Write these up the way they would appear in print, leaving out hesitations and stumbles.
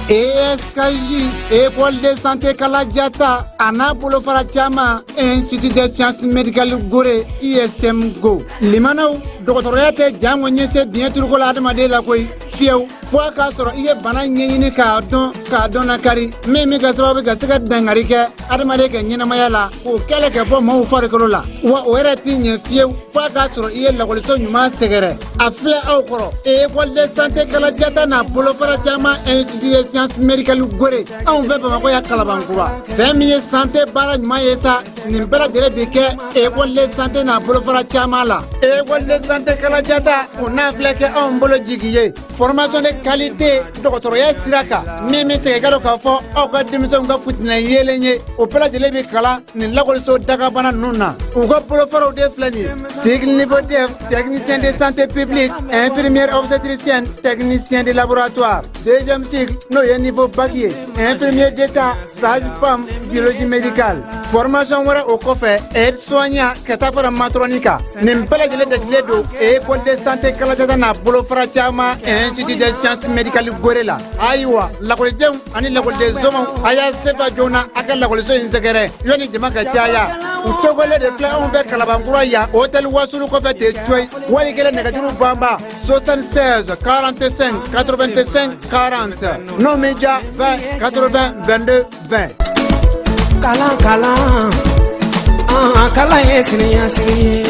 ESKJ, École de santé Kalajata, a n'a bolofara caman, Institut des sciences médicales Gore, ISM Go. Limanaw, dɔgɔtɔrɔya tɛ jango ɲɛse biɲɛ turuko la adamaden la koyi, fiyewu, fo a k'a sɔrɔ i ye bana ɲɛɲini k'a dɔn, k'a dɔn nakari min bɛ kɛ sababu ka se ka dangari kɛ adamaden ka ɲɛnamaya la, k'o kɛlɛ kɛ bɔ maaw farikolo la. Wa o yɛrɛ t'i ɲɛ fiyewu fo a k'a sɔrɔ i ye lakɔliso ɲuman sɛgɛrɛ. A filɛ aw kɔrɔ, École de santé Kalajata n'a bolofara caman, Institut de sciences médicales Gore, anw fɛ Bamakɔ ya Kalabankura. Fɛn min ye santé baara ɲuman ye sa, nin bɛɛ lajɛlen bi kɛ École de santé n'a bolofara caman la. École de santé Kalajata, o n'a filɛ kɛ anw bolo jigi ye, formation de qualité dɔgɔtɔrɔya sira kan, min bɛ segin ka don k'a fɔ aw ka denmisɛnw ka futinɛ yeelen ye, o bɛɛ lajɛlen bɛ kalan nin lakɔliso dagabana ninnu na. U ka bolofaraw de filɛ nin ye: cycle niveau DEF, technicien de santé publique, infirmière obstétricienne, technicien de laboratoire; deuxième cycle, n'o ye niveau bac ye, infirmier d'état, sage-femme, biologie médicale. Formation wɛrɛ o kɔfɛ, aide soignant, ka taa fara matron kan. Nin bɛɛ lajɛlen dasigilen don École de santé Kalajata n'a bolofara caman, Institut des sciences médicales Gore la. Ayiwa, lakɔlidenw ani lakɔliden somaw, a y'a sefa joona a ka lakɔliso in sɛgɛrɛ yanni jama ka caya. U tɔgɔlen de filɛ anw bɛ Kalabankura yan, hôtel Wasulu kɔfɛ ten coyi. Wali kɛlɛ nɛgɛjuru banba 76 45 85 40, n'o min ja 20 80 22 20. Kalan, kalan, an kalan ye siniɲɛsigi ye.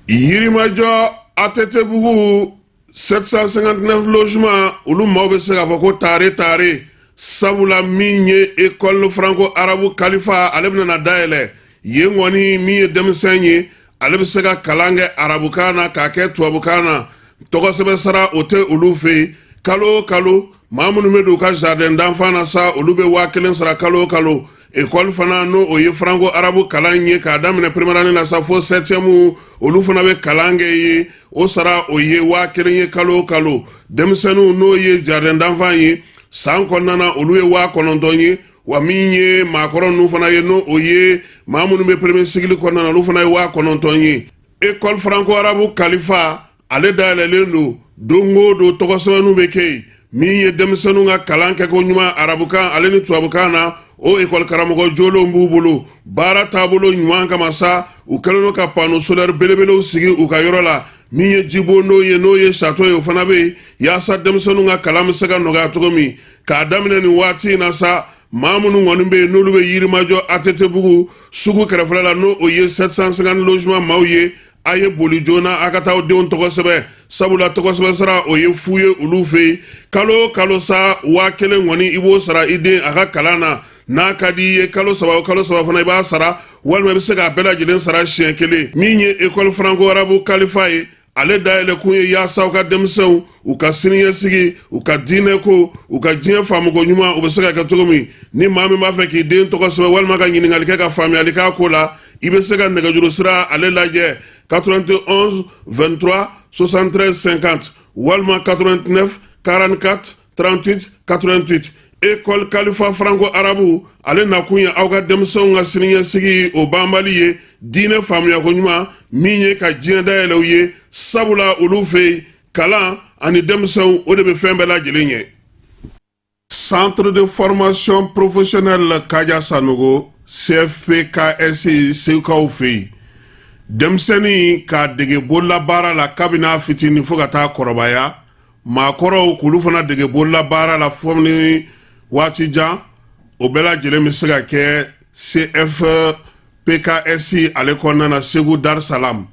Yirimajɔ ATT-bugu 759 logement, olu maaw bɛ se k'a fɔ ko taare taare, sabula min ye École franco arabe Kalifa, ale bɛna na dayɛlɛ yen kɔni. Min ye denmisɛn ye, ale bɛ se ka kalan kɛ arabukan na k'a kɛ tubabukan na. Tɔgɔsɛbɛn sara o tɛ olu fɛ yen. Kalo o kalo, maa minnu bɛ don u ka jardin d'enfant na sa, olu bɛ 1000 sara kalo o kalo. École fana, n'o o ye franco arabe kalan ye, k'a daminɛ première année la sa fo septième, olu fana bɛ kalan kɛ ye. O sara, o ye 1000 ye kalo o kalo. Denmisɛnninw, n'o ye jardin d'enfant ye, san kɔnɔna na, olu ye 9000 ye. Wa min ye maakɔrɔ ninnu fana ye, n'o o ye maa minnu bɛ premier cycle kɔnɔna na, olu fana ye 9000 ye. École franco arabe Kalifa, ale dayɛlɛlen don. Don o don, tɔgɔsɛbɛnninw bɛ kɛ yen. Min ye denmisɛnninw ka kalan kɛko ɲuman arabukan ale ni tubabukan na, o ekɔli karamɔgɔ jolenw b'u bolo. Baara taabolo ɲuman kama sa, u kɛlen don ka panneau solaire belebelew sigi u ka yɔrɔ la. Min ye jibondon ye, n'o ye château ye, o fana bɛ yen yaasa denmisɛnninw ka kalan bɛ se ka nɔgɔya cogo min. K'a daminɛ nin waati in na sa, maa minnu kɔni bɛ yen, n'olu bɛ Yirimajɔ ATT-bugu sugu kɛrɛfɛla la, n'o o ye 750 logement maaw ye, a ye boli joona a ka taa aw denw tɔgɔ sɛbɛn, sabula tɔgɔ sɛbɛn sara, o ye fu ye olu fɛ yen. Kalo o kalo sa, 1000 kɔni, i b'o sara i den a ka kalan na. N'a ka di i ye, kalo 3 o kalo 3 fana i b'a sara, walima i bɛ se k'a bɛɛ lajɛlen sara siɲɛ kelen. Min ye École franco arabe Kalifa ye, ale dayɛlɛ kun ye yaasa u ka denmisɛnw, u ka siniɲɛsigi, u ka diinɛ ko, u ka diɲɛ faamuko ɲuman, u bɛ se ka kɛ cogo min. Ni maa min b'a fɛ k'i den tɔgɔ sɛbɛn walima ka ɲininkali kɛ ka faamuyali k'a ko la, i bɛ se ka nɛgɛjuru sira ale lajɛ: 91 23 73 50 walima 89 44 38 88. École Kalifa franco arabe, ale nakun ye aw ka denmisɛnw ka siniɲɛsigi o banbali ye, diinɛ faamuyako ɲuman, min ye ka diɲɛ dayɛlɛ u ye, sabula olu fɛ yen, kalan ani denmisɛnw, o de bɛ fɛn bɛɛ lajɛlen ɲɛ. Centre de formation professionnelle Kaja Sanogo, CFPKS, Segukaw fɛ yen, denmisɛnnin k'a dege bololabaara la kabini a fitinin fo ka taa kɔrɔbaya, maakɔrɔw k'olu fana dege bololabaara la fo ni waati jan, o bɛɛ lajɛlen bɛ se ka kɛ CFPKS ale kɔnɔna na, Segu Dar Salam.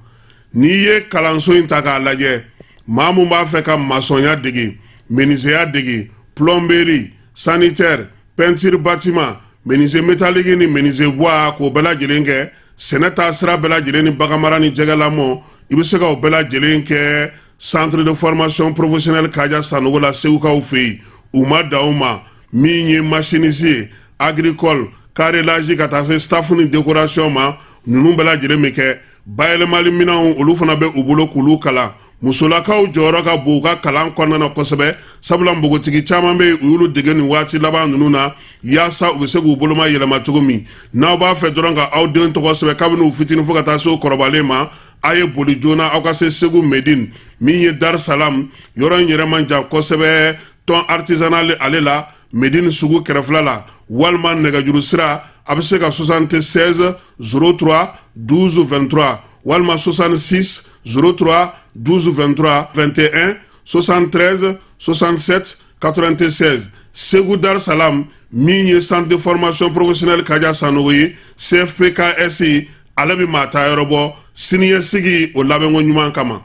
N'i ye kalanso in ta k'a lajɛ, maa mun b'a fɛ ka masɔnya dege, menuisier dege, plomberie, sanitaire, peinture bâtiment, menuisier métallique ni menuisier bois, k'o bɛɛ lajɛlen kɛ, sɛnɛ taa sira bɛɛ lajɛlen ni baganmara ni jɛgɛlamɔ, i bɛ se ka o bɛɛ lajɛlen kɛ Centre de formation professionnelle Kaja Sanogo la, Segukaw fɛ yen. U ma dan o ma. Min ye machiniste ye, agricole, carrelage, ka taa se staff ni décoration ma, ninnu bɛɛ lajɛlen bɛ kɛ. Bayɛlɛmali minɛnw, olu fana bɛ u bolo k'olu kalan. Musolakaw jɔyɔrɔ ka bon u ka kalan kɔnɔna na kosɛbɛ, sabula npogotigi caman bɛ yen, u y'olu dege nin waati laban ninnu na yaasa u bɛ se k'u boloma yɛlɛma cogo min. N'aw b'a fɛ dɔrɔn ka aw den tɔgɔ sɛbɛn kabini u fitinin fo ka taa se u kɔrɔbalen ma, a ye boli joona aw ka se Segu Medine, min ye Dar Salam yɔrɔ in yɛrɛ man jan kosɛbɛ. thon artisanal ale la Medine sugu kɛrɛfɛla la walima nɛgɛjuru sira a bɛ se ka 76 03 12 23 walima 66 03 12 23 21 73 67 96 Segu Dar Salam min ye centre de formation professionnelle Kaja Sanogo ye CFPKS ale bɛ maa ta yɔrɔ bɔ siniɲɛsigi o labɛnko ɲuman kama.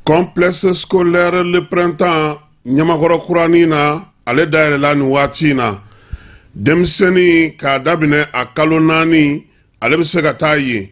Complexe scolaire Le Printemps Ɲamakɔrɔ kuranin na ale dayɛlɛla nin waati in na denmisɛnnin k'a daminɛ a kalo 4 ale bɛ se ka taa yen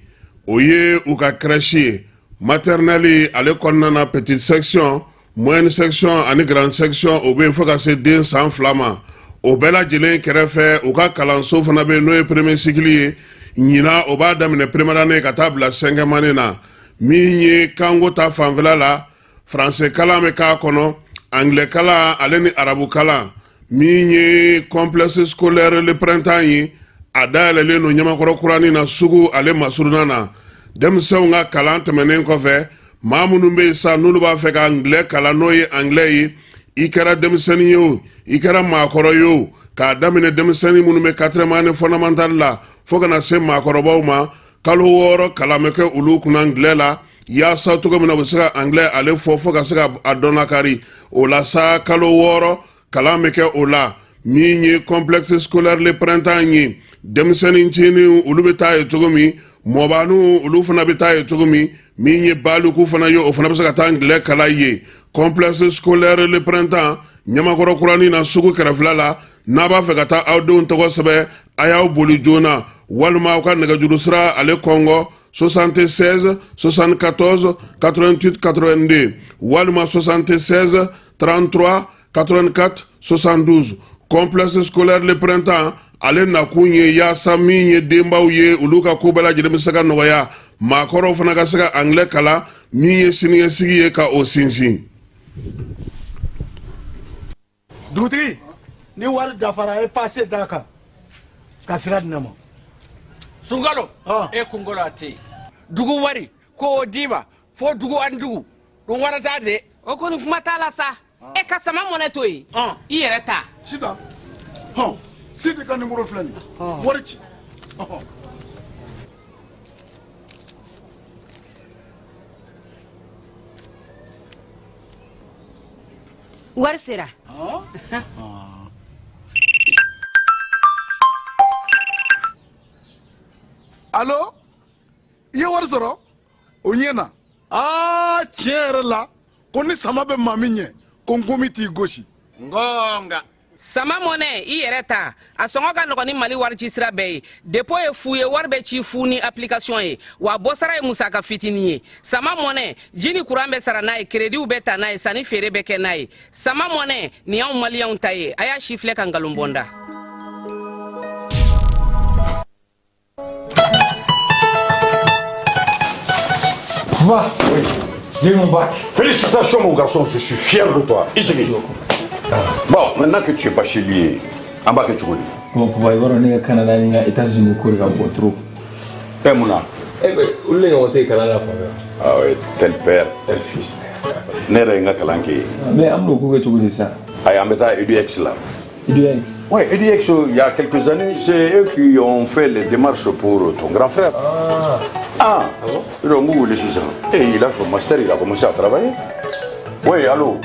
o ye u ka crèche ye maternelle ale kɔnɔna na petite section moyenne section ani grande section o bɛ yen fo ka se den san 2 ma o bɛɛ lajɛlen kɛrɛfɛ u ka kalanso fana bɛ yen n'o ye premier cycle ye ɲinan o b'a daminɛ première année ka taa bila cinquième année na min ye kanko ta fanfɛla la faransɛ kalan bɛ k'a kɔnɔ anglais kalan ale ni arabu kalan min ye complexe scolaire Le Printemps ye a dayɛlɛlen don Ɲamakɔrɔ kuranin na sugu ale masurunna na denmisɛnw ka kalan tɛmɛnen kɔfɛ maa minnu bɛ yen sa n'olu b'a fɛ ka anglais kalan n'o ye anglais ye i kɛra denmisɛnnin ye o i kɛra maakɔrɔ ye o k'a daminɛ denmisɛnnin minnu bɛ quatrième année fondamentale la fo ka na se maakɔrɔbaw ma kalo 6 kalan bɛ kɛ olu kunna anglais la yaasa cogo min na u bɛ se ka anglais ale fɔ fo ka se ka a dɔnnakari o la sa kalo 6 kalan bɛ kɛ o la min ye complexe scolaire Le Printemps ye denmisɛnnin ncinin olu bɛ taa yen cogo min mɔbaninw olu fana bɛ taa yen cogo min min ye baliku fana ye o fana bɛ se ka taa anglais kalan yen complexe scolaire Le Printemps Ɲamakɔrɔ kuranin na sugu kɛrɛfɛla la n'a b'a fɛ ka taa aw denw tɔgɔ sɛbɛn a y'aw boli joona walima aw ka nɛgɛjuru sira ale kɔngɔ 76 74 88 82 walima 76 33 84 72 complexe scolaire Le Printemps ale nakun ye yaasa min ye denbaw ye olu ka ko bɛɛ lajɛlen bɛ se ka nɔgɔya maakɔrɔw fana ka se ka anglais kalan min ye siniɲɛsigi ye ka o sinsin. Dugutigi ni wari dafara a ye pase d'a kan ka sira di ne ma. Sunkalo e kunkolo a tɛ yen dugu wari ko o d'i ma fo dugu ani dugu dun wara t'a de. O kɔni kuma t'a la sa e ka sama mɔnɛ to yen i yɛrɛ ta. Sitan hɔn Sidi ka nimoro filɛ nin ye wari ci ɔhɔn. Wari sera. Alo i ye wari sɔrɔ o ɲɛna aa tiɲɛ yɛrɛ la ko ni sama bɛ maa min ɲɛ ko nkomi t'i gosi. Ngonga. Sama mɔnɛ i yɛrɛ ta a sɔngɔ ka nɔgɔn ni Mali warici sira bɛɛ ye dépôt ye fu ye wari bɛ ci fu ni application ye wa bɔsara ye musaka fitinin ye sama mɔnɛ ji ni kuran bɛ sara n'a ye kerediw bɛ ta n'a ye sanni feere bɛ kɛ n'a ye sama mɔnɛ nin y'anw maliyɛnw ta ye a y'a sifilɛ ka nkalon bɔ n da. Papa, oui, j'ai eu mon bac. Félicitations mon garçon, je suis fier de toi. Isigi. Bon, maintenant que tu es bachelier, an b'a kɛ cogo di? Bon, papa, i b'a dɔn ne ka Canada ni n ka États-Unis ko de ka bon trop. Ɛ mun na? Eh ben, olu de ɲɔgɔn tɛ kalan na fan bɛɛ. Ah oui, tel père, tel fils. Ne yɛrɛ ye n ka kalan kɛ yen. Mais an bɛn'o ko kɛ cogo di sisan? Ayi, an bɛ taa EDUX la. EDUX? Oui, EDUX, il y a quelques années, c'est eux qui ont fait les démarches pour ton grand frère. Ah. Ah, ah bon? Donc, vous voulez ça. Et il a son master, il a commencé à travailler. Oui, allô?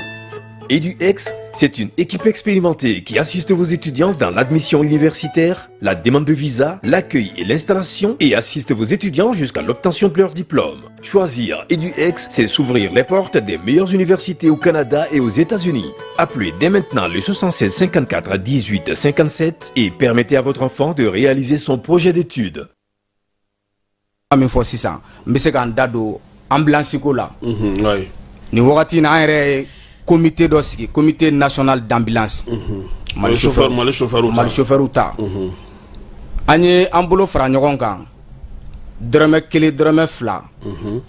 EduX, c'est une équipe expérimentée qui assiste vos étudiants dans l'admission universitaire, la demande de visa, l'accueil et l'installation et assiste vos étudiants jusqu'à l'obtention de leur diplôme. Choisir EduX, c'est s'ouvrir les portes des meilleures universités au Canada et aux États-Unis. Appelez dès maintenant le 76 54 18 57 et permettez à votre enfant de réaliser son projet d'études. Min fɔ sisan, n bɛ se ka n da don ambulance ko la. Nin wagati in na, an yɛrɛ ye comité dɔ sigi, comité national d'ambulance. Mali chauffeur, Mali chauffeur ta. Mali chauffeur ta. An ye an bolo fara ɲɔgɔn kan, dɔrɔmɛ 1, dɔrɔmɛ 2,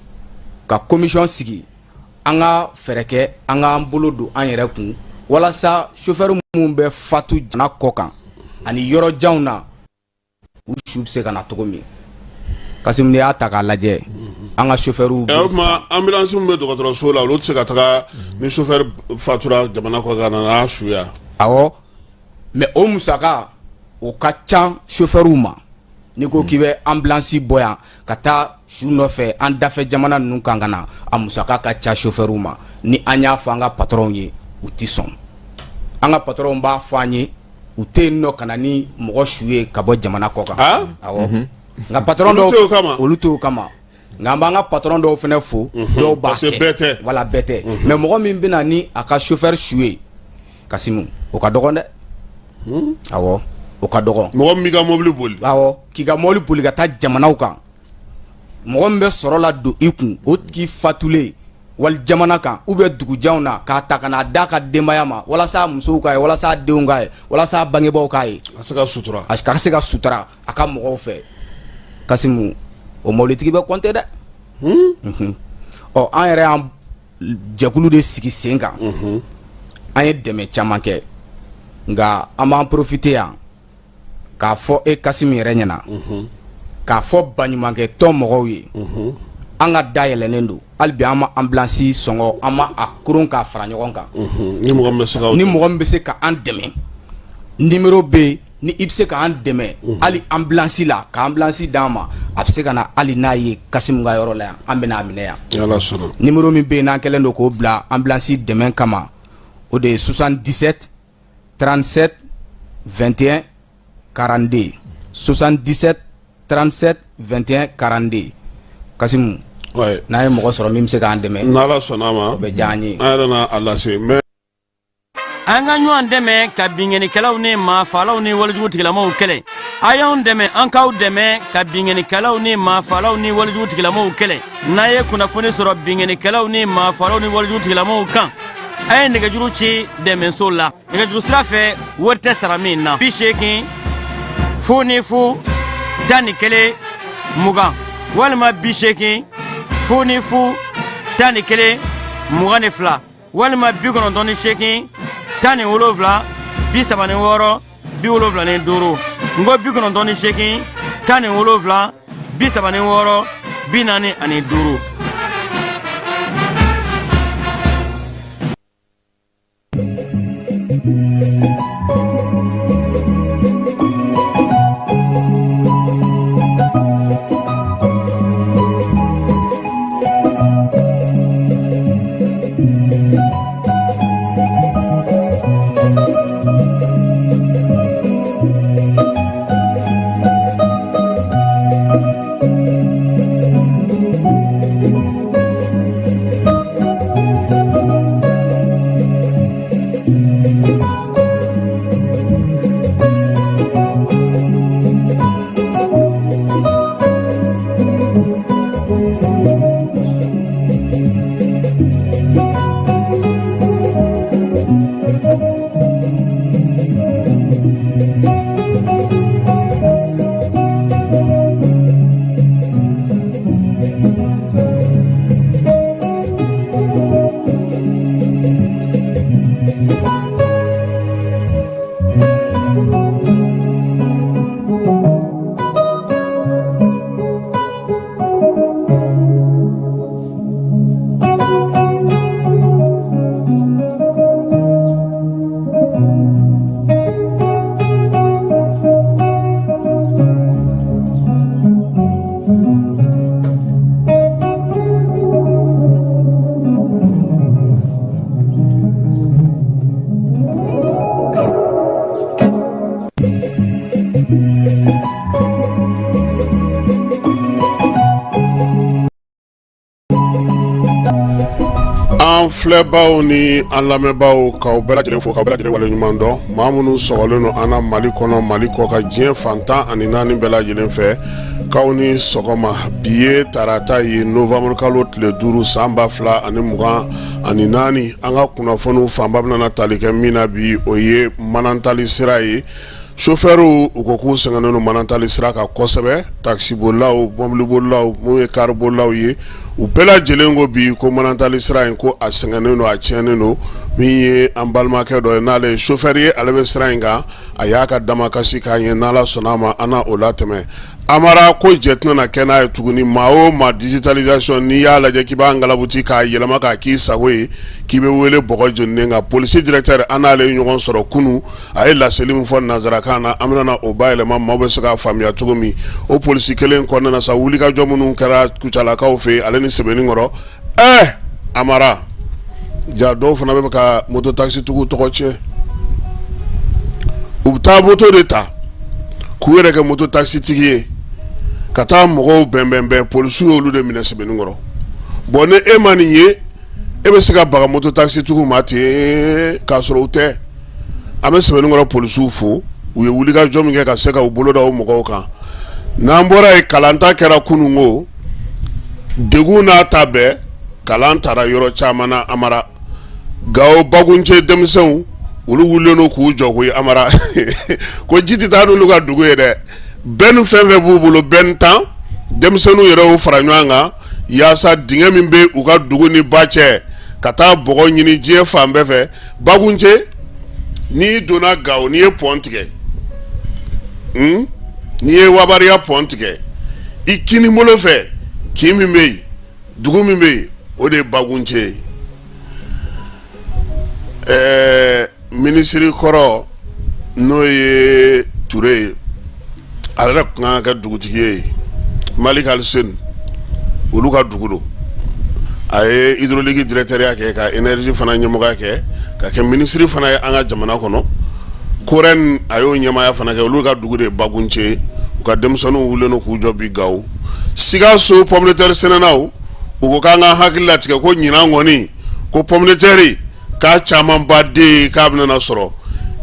ka commission sigi, an ka fɛɛrɛ kɛ an k'an bolo don an yɛrɛ kun walasa chauffeur minnu bɛ fatu jamana kɔ kan ani yɔrɔ janw na, u su bɛ se ka na cogo min. Kasimu, n'i y'a ta k'a lajɛ, An ka chauffeurw o tuma ambulance min bɛ dɔgɔtɔrɔso la, olu tɛ se ka taga ni chauffeur fatura jamana kɔ ka na n'a su ye? Awɔ, mais o musaka o ka ca chauffeurw ma. N'i ko k'i bɛ ambulance bɔ yan ka taa su nɔfɛ an dafɛ jamana ninnu kan ka na, a musaka ka ca chauffeurw ma. Ni an y'a fɔ an ka patronw ye, u tɛ sɔn. An ka patronw b'a fɔ an ye, u tɛ yen nɔ ka na ni mɔgɔ su ye ka bɔ jamana kɔ kan. Awɔ, nka patron dɔw, olu t'o kama. Nka an b'an ka patron dɔw fana fo, dɔw b'a kɛ. Wala bɛɛ tɛ. Mais mɔgɔ min bɛ na ni a ka chauffeur su ye, Kasimu, o ka dɔgɔn dɛ. Awɔ, o ka dɔgɔn. Mɔgɔ min b'i ka mobili boli? Awɔ, k'i ka mobili boli ka taa jamanaw kan, mɔgɔ min bɛ sɔrɔ la don i kun, o tigi fatulen wali jamana kan ou bien dugujanw na, k'a ta ka n'a d'a ka denbaya ma, walasa musow k'a ye, walasa denw k'a ye, walasa bangebaaw k'a ye. A se ka sutura. A ka se ka sutura a ka mɔgɔw fɛ. Kasimu, o mɔbilitigi bɛ compter dɛ. Ɔ, an yɛrɛ y'an jɛkulu de sigi sen kan. An ye dɛmɛ caman kɛ, nka an b'an profiter yan k'a fɔ e Kasimu yɛrɛ ɲɛna, k'a fɔ baɲumankɛ tɔn mɔgɔw ye, an ka da yɛlɛnnen don hali bi. An ma ambulance sɔngɔ, an ma a koron k'a fara ɲɔgɔn kan. Ni mɔgɔ min bɛ se ka Ni mɔgɔ min bɛ se ka an dɛmɛ, numéro bɛ yen. Ni i bɛ se k'an dɛmɛ hali ambulance la, ka ambulance d'an ma, a bɛ se ka na hali n'a ye Kasimu ka yɔrɔ la yan, an bɛna a minɛ yan. Ni Ala sɔnna. Numéro min bɛ yen n'an kɛlen don k'o bila ambulance dɛmɛ kama, o de ye 77 37 21 42, 77 37 21 42. Kasimu, n'an ye mɔgɔ sɔrɔ min bɛ se k'an dɛmɛ, n'Ala sɔnna a ma, o bɛ diya an ye. An yɛrɛ na a lase mais An ka ɲɔgɔn dɛmɛ ka binkannikɛlaw ni maafaalaw ni walejugu tigilamaw kɛlɛ. A y'anw dɛmɛ, an k'aw dɛmɛ ka binkannikɛlaw ni maafaalaw ni walejugu tigilamaw kɛlɛ. N'a ye kunnafoni sɔrɔ binkannikɛlaw ni maafaalaw ni walejugu tigilamaw kan, a ye nɛgɛjuru ci dɛmɛso la nɛgɛjuru sira fɛ, wari tɛ sara min na: 80 00 11 20 walima 80 00 11 22 walima 98 17 36 75. N ko 98 17 36 45. An filɛbaw ni an lamɛnbaaw, k'aw bɛɛ lajɛlen fo, k'aw bɛɛ lajɛlen waleɲuman dɔn. Maa minnu sɔgɔlen don an na Mali kɔnɔ, Mali kɔ kan, diɲɛ fan 14 bɛɛ lajɛlen fɛ, k'aw ni sɔgɔma. Bi ye tarata ye, novembre kalo tile 5, san 2024. An ka kunnafoniw fanba bɛna tali kɛ min na bi, o ye manantali sira ye. Sofɛriw, u ko k'u sɛgɛnnen don manantali sira kan kosɛbɛ. Takisibolilaw, mɔbilibolilaw, minnu ye karibolilaw ye, u bɛɛ lajɛlen ko bi ko manantali sira in, ko a sɛgɛnnen don, a tiɲɛnen don. Min ye an balimakɛ dɔ ye, n'ale ye sofɛri ye, ale bɛ sira in kan, a y'a ka damakasi k'an ye. N'Ala sɔnna a ma, an na o latɛmɛ. Amara ko jɛ tɛna kɛ n'a ye tuguni. Maa o maa digitalisation, n'i y'a lajɛ k'i b'a ngalabuti k'a yɛlɛma k'a k'i sago ye, k'i bɛ wele bɔgɔ jeninen kan. Polisi directeur, an n'ale ye ɲɔgɔn sɔrɔ kunun, a ye laseli min fɔ nansarakan na, an bɛna o bayɛlɛma, maaw bɛ se k'a faamuya cogo min. O polisi kelen kɔnɔna na sa, wulikajɔ minnu kɛra Kucalakaw fɛ ale ni Sebenikɔrɔ. Amara, ja dɔw fana bɛ ka moto takisitigiw tɔgɔ tiɲɛ. U bɛ taa moto de ta k'u yɛrɛ kɛ moto takisitigi ye ka taa mɔgɔw bɛnbɛnbɛn. Polisiw y'olu de minɛ Sebenikɔrɔ. Bon, ni e ma nin ye, e bɛ se ka baga moto takisitigiw ma ten k'a sɔrɔ u tɛ. An bɛ Sebenikɔrɔ polisiw fo, u ye wulikajɔ min kɛ ka se ka u bolo da o mɔgɔw kan. N'an bɔra yen, kalanta kɛra kunun ko, degun n'a ta bɛɛ, kalan taara yɔrɔ caman na. Amara, Gawo Bakuncɛ denmisɛnw, olu wulilen don k'u jɔ koyi. Amara ko ji tɛ taa n'olu ka dugu ye dɛ. Benne fɛn fɛn b'u bolo, benne 10, denmisɛnninw yɛrɛ y'u fara ɲɔgɔn kan yaasa dingɛ min bɛ u ka dugu ni ba cɛ, ka taa bɔgɔ ɲini diɲɛ fan bɛɛ fɛ. Bakuncɛ, n'i donna Gawo, n'i ye pɔn tigɛ, n'i ye Wabariya pɔn tigɛ, i kini bolo fɛ, kin min bɛ yen, dugu min bɛ yen, o de ye Bakuncɛ ye. Ɛɛ minisiri kɔrɔ, n'o ye Ture ye, ale yɛrɛ tun kan ka kɛ dugutigi ye, Malik Aliseni, olu ka dugu don. A ye hydraulique directeur kɛ, ka énergie fana ɲɛmɔgɔya kɛ, ka kɛ minisiri fana ye an ka jamana kɔnɔ. COREN, a y'o ɲɛmaaya fana kɛ. Olu ka dugu de ye Bakuncɛ ye. U ka denmisɛnninw wulilen don k'u jɔ bi Gawo. Sikaso pomme de terre sɛnɛnaw, u ko k'an ka hakili latigɛ ko ɲinan kɔni, ko pomme de terre k'a camanba de k'a bɛna sɔrɔ.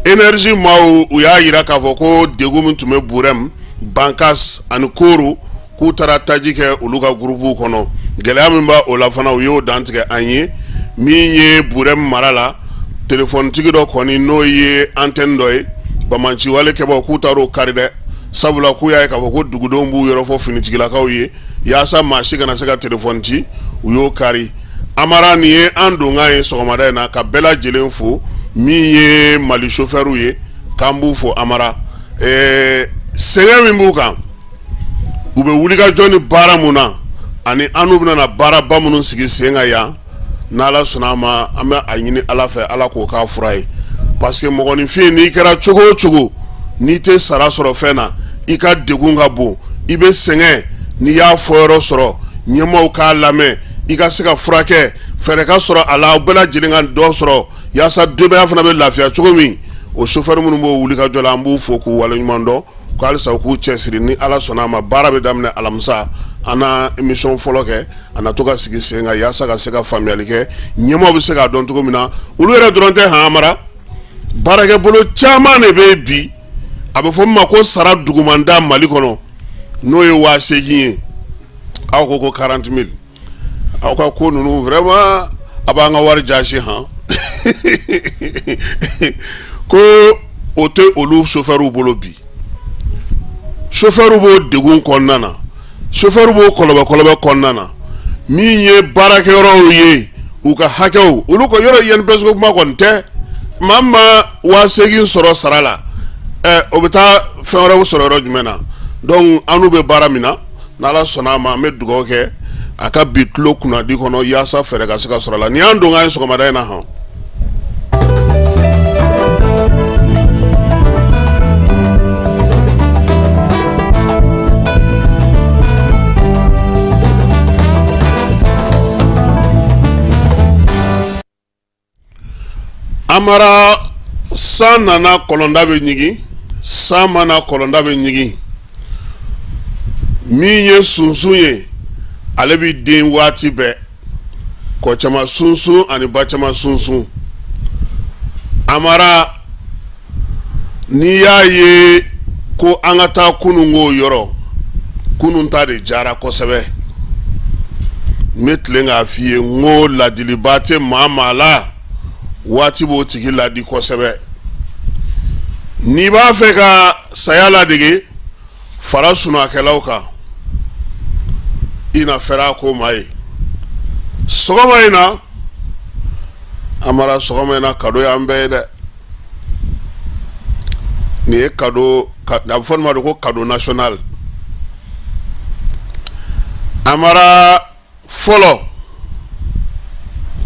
Énergie maaw, u y'a jira k'a fɔ ko degun min tun bɛ Burɛm, Bankas ani Koro, k'u taara taji kɛ olu ka gurupuw kɔnɔ. Gɛlɛya min b'a o la fana, u y'o dantigɛ an ye. Min ye Burɛm mara la, telefɔnitigi dɔ kɔni, n'o ye antenne dɔ ye, banbaanciwale kɛbaaw k'u taar'o kari dɛ, sabula k'u y'a ye k'a fɔ ko dugudenw b'u yɔrɔ fɔ finitigilakaw ye yaasa maa si kana se ka telefɔni ci, u y'o kari. Amara, nin ye an donkan ye sɔgɔmada in na, ka bɛɛ lajɛlen fo. Min ye Mali sofɛriw ye, k'an b'u fo. Amara, sɛgɛn min b'u kan, u bɛ wulikajɔ ni baara mun na, ani an n'u bɛna baaraba minnu sigi sen kan yan, n'Ala sɔnna a ma, an bɛ a ɲini Ala fɛ, Ala k'o k'a fura ye, parce que mɔgɔninfin, n'i kɛra cogo o cogo, n'i tɛ sara sɔrɔ fɛn na, i ka degun ka bon, i bɛ sɛgɛn. N'i y'a fɔ yɔrɔ sɔrɔ, ɲɛmaaw k'a lamɛn, i ka se ka furakɛ, fɛɛrɛ ka sɔrɔ a la, aw bɛɛ lajɛlen ka dɔ sɔrɔ yaasa denbaya fana bɛ lafiya cogo min. O sofɛri minnu b'o wulikajɔ la, an b'u fo k'u waleɲuman dɔn, ko halisa u k'u cɛsiri. Ni Ala sɔnna a ma, baara bɛ daminɛ alamisa. An na émission fɔlɔ kɛ, a na to ka sigi sen kan yaasa ka se ka faamuyali kɛ, ɲɛmaaw bɛ se k'a dɔn cogo min na. Olu yɛrɛ dɔrɔn tɛ han, Amara, baarakɛbolo caman de bɛ yen bi, a bɛ fɔ min ma ko sara dugumanda Mali kɔnɔ, n'o ye 8000 ye. Aw ko ko 40 000. Aw ka ko ninnu vraiment, a b'an ka wari jasi han. Ko o tɛ olu sofɛriw bolo bi. Sofɛriw b'o degun kɔnɔna na, sofɛriw b'o kɔlɔbɛ kɔlɔbɛ kɔnɔna na. Min ye baarakɛyɔrɔw ye, u ka hakɛw, olu ko yɔrɔ INPS ko kuma kɔni tɛ. Maa min ma 8000 sɔrɔ sara la, ɛ o bɛ taa fɛn wɛrɛw sɔrɔ yɔrɔ jumɛn na? Donc an n'u bɛ baara min na, n'Ala sɔnna a ma, an bɛ dugawu kɛ a ka bi tulo kunnadi kɔnɔ yaasa fɛɛrɛ ka se ka sɔrɔ a la. Nin y'an donkan ye sɔgɔmada in na hɔn. Amara, san nana, kɔlɔnda bɛ ɲigin. San ma na, kɔlɔnda bɛ ɲigin. Min ye sunsun ye, ale bɛ den waati bɛɛ, kɔ caman sunsun ani ba caman sunsun. Amara, n'i y'a ye ko an ka taa kununko yɔrɔ, kunun ta de diyara kosɛbɛ. N bɛ tilen k'a f'i ye, n ko ladiliba tɛ maa maa la, waati b'o tigi ladi kosɛbɛ. N'i b'a fɛ ka saya ladege, fara sunakɛlaw kan, i na fɛrɛ a ko maa ye. Sɔgɔma in na, Amara, sɔgɔma in na, kado y'an bɛɛ ye dɛ. Nin ye kado, a bɛ fɔ nin ma de ko cadeau national. Amara fɔlɔ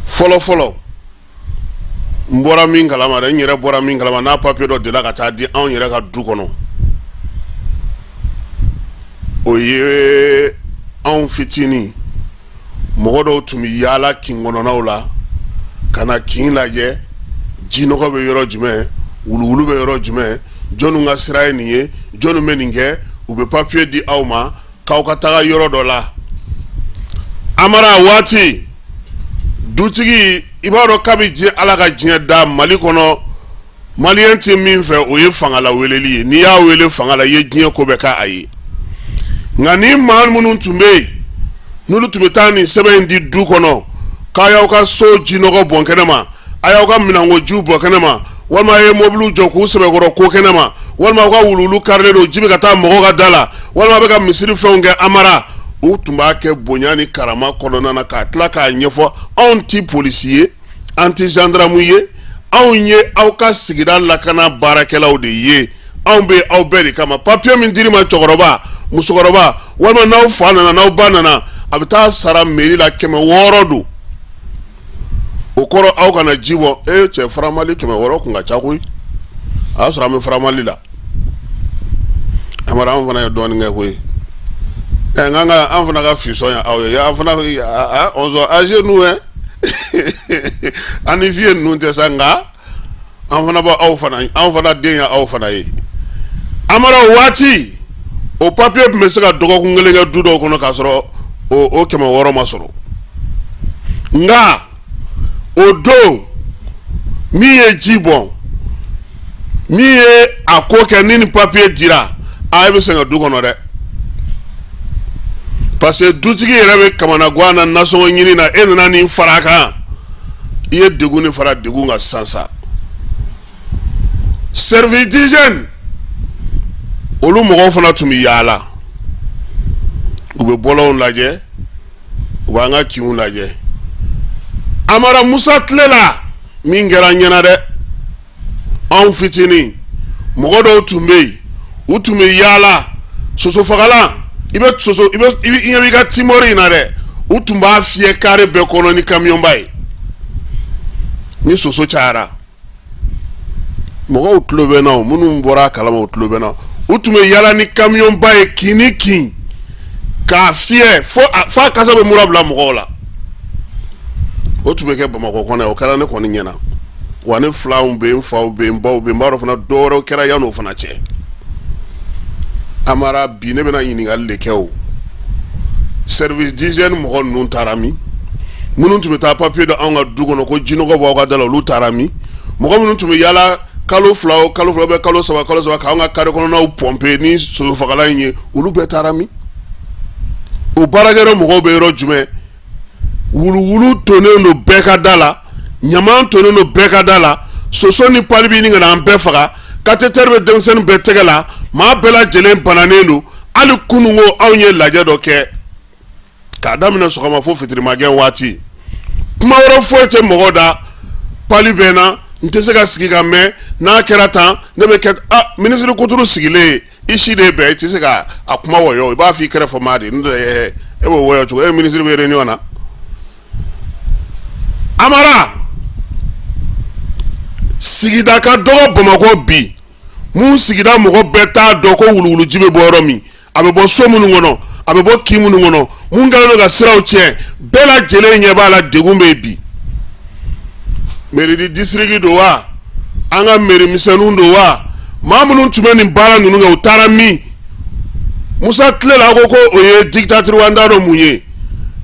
fɔlɔ fɔlɔ n bɔra min kalama dɛ, n yɛrɛ bɔra min kalama n'a papiye dɔ delila ka taa di anw yɛrɛ ka du kɔnɔ, o ye anw fitinin mɔgɔ dɔw tun bɛ yaala kin kɔnɔnaw la ka na kin lajɛ, jinɔgɔ bɛ yɔrɔ jumɛn, wuluwulu bɛ yɔrɔ jumɛn, jɔnni ka sira ye nin ye, jɔnni bɛ nin kɛ, u bɛ papiye di aw ma k'aw ka taga yɔrɔ dɔ la. Amara waati dutigi, i b'a dɔn kabi diɲɛ Ala ka diɲɛ da Mali kɔnɔ, maliyɛn tɛ min fɛ o ye fangala weleli ye. N'i y'a wele fanga la, i ye diɲɛ ko bɛɛ k'a ye. Nka ni maa minnu tun bɛ yen n'olu tun bɛ taa nin sɛbɛn in di du kɔnɔ k'a y'aw ka so jinɔgɔ bɔn kɛnɛ ma, a y'aw ka minɛnkojiw bɔn kɛnɛ ma, walima a ye mobiliw jɔ k'u sɛbɛkɔrɔ ko kɛnɛ ma, walima aw ka wuluwulu karilen don, ji bɛ ka taa mɔgɔw ka da la, walima a bɛ ka misiri fɛnw kɛ, Amara, u tun b'a kɛ bonya ni karama kɔnɔna na k'a tila k'a ɲɛfɔ. Anw tɛ polisi ye, an tɛ zandaramu ye, anw ye aw ka sigida lakana baarakɛlaw de ye, anw bɛ aw bɛɛ de kama. Papiye min dir'i ma, cɛkɔrɔba, musokɔrɔba, walima n'aw fa nana, n'aw ba nana, a bɛ taa sara mairie la, 600 don. O kɔrɔ aw kana ji bɔ. E cɛ, faramali 600 kun ka ca koyi. A y'a sɔrɔ an bɛ faramali la. Amara, an fana ye dɔɔnin kɛ koyi. Ɛ n ka an fana ka fisɔn ye aw ye, an fana on sont âgés nous hein, an ni vieux ninnu tɛ sa, nka an fana bɛ aw fana, an fana den ye aw fana ye. Amara, o waati o papiye tun bɛ se ka dɔgɔkun kelen kɛ du dɔw kɔnɔ k'a sɔrɔ o 600 ma sɔrɔ. Nka o don min ye ji bɔn, min ye a ko kɛ, ni nin papiye dira, a e bɛ sɛgɛn du kɔnɔ dɛ, parce que dutigi yɛrɛ bɛ kamanagan na nasɔngɔ ɲini na, e nana nin fara a kan, i ye degun de fara degun kan sisan sa. Service d'hygiène olu mɔgɔw fana tun bɛ yaala, u bɛ bɔlɔnw lajɛ, u b'an ka kinw lajɛ. Amara, Musa tile la min kɛra an ɲɛna dɛ, anw fitinin, mɔgɔ dɔw tun bɛ yen, u tun bɛ yaala sosofagalan, i bɛ soso i bɛ i ɲɛ b'i ka timɔri in na dɛ, u tun b'a fiyɛ kare bɛɛ kɔnɔ ni kamiyɔnba ye ni soso cayara. Mɔgɔw tulo bɛ n na, o minnu bɔra a kalama, o tulo bɛ n na. U tun bɛ yaala ni kamiyɔnba ye kin ni kin k'a fiyɛ fo a kasa bɛ mura bila mɔgɔw la. O tun bɛ kɛ Bamakɔ kɔnɔ yan, o kɛra ne kɔni ɲɛna wa. Ne filanw bɛ yen, n faw bɛ yen, n baw bɛ yen, n b'a dɔn fana dɔwɛrɛw kɛra yan'o fana cɛ. Amara, bi ne bɛna ɲininkali de kɛ. O service d'hygiène mɔgɔ ninnu taara min? Minnu tun bɛ taa papiye da anw ka du kɔnɔ ko jinɔgɔ b'aw ka da la, olu taara min? Mɔgɔ minnu tun bɛ yaala kalo 2 o kalo 2 bɛ kalo 3 kalo 3 k'anw ka kare kɔnɔnaw pɔnpe ni sosofagalan in ye, olu bɛɛ taara min? O baarakɛyɔrɔ mɔgɔw bɛ yɔrɔ jumɛn? Wuluwulu tonnen don bɛɛ ka da la, ɲaman tonnen don bɛɛ ka da la, soso ni pali bɛ ɲini ka na an bɛɛ faga, cathéter bɛ denmisɛnnin bɛɛ tɛgɛ la, maa bɛɛ lajɛlen bananen don. Hali kununko anw ye lajɛ dɔ kɛ k'a daminɛ sɔgɔma fo fitirimagɛn waati, kuma wɛrɛ foyi tɛ mɔgɔ da, pali bɛ n na, n tɛ se ka sigi ka mɛn, n'a kɛra tan ne bɛ kɛ. Ah, minisiri kuturu sigilen, i si de bɛn, i tɛ se ka a kuma wɔyɔ, i b'a fɔ i kɛrɛfɛ maa de, n'o tɛ e b'o wɔyɔ cogo? E minisiri bɛ réunion na. Amara, sigida ka dɔgɔ Bamakɔ bi, mun sigida mɔgɔ bɛɛ t'a dɔn ko wuluwuluji bɛ bɔ yɔrɔ min, a bɛ bɔ so minnu kɔnɔ, a bɛ bɔ kin minnu kɔnɔ, mun kɛlen don ka siraw tiɲɛ, bɛɛ lajɛlen ɲɛ b'a la, degun bɛ yen bi. Mairie de district don wa, an ka mairie misɛnninw don wa, maa minnu tun bɛ nin baara ninnu kɛ, u taara min? Musa tile la, ko o ye dictature wa, n t'a dɔn mun ye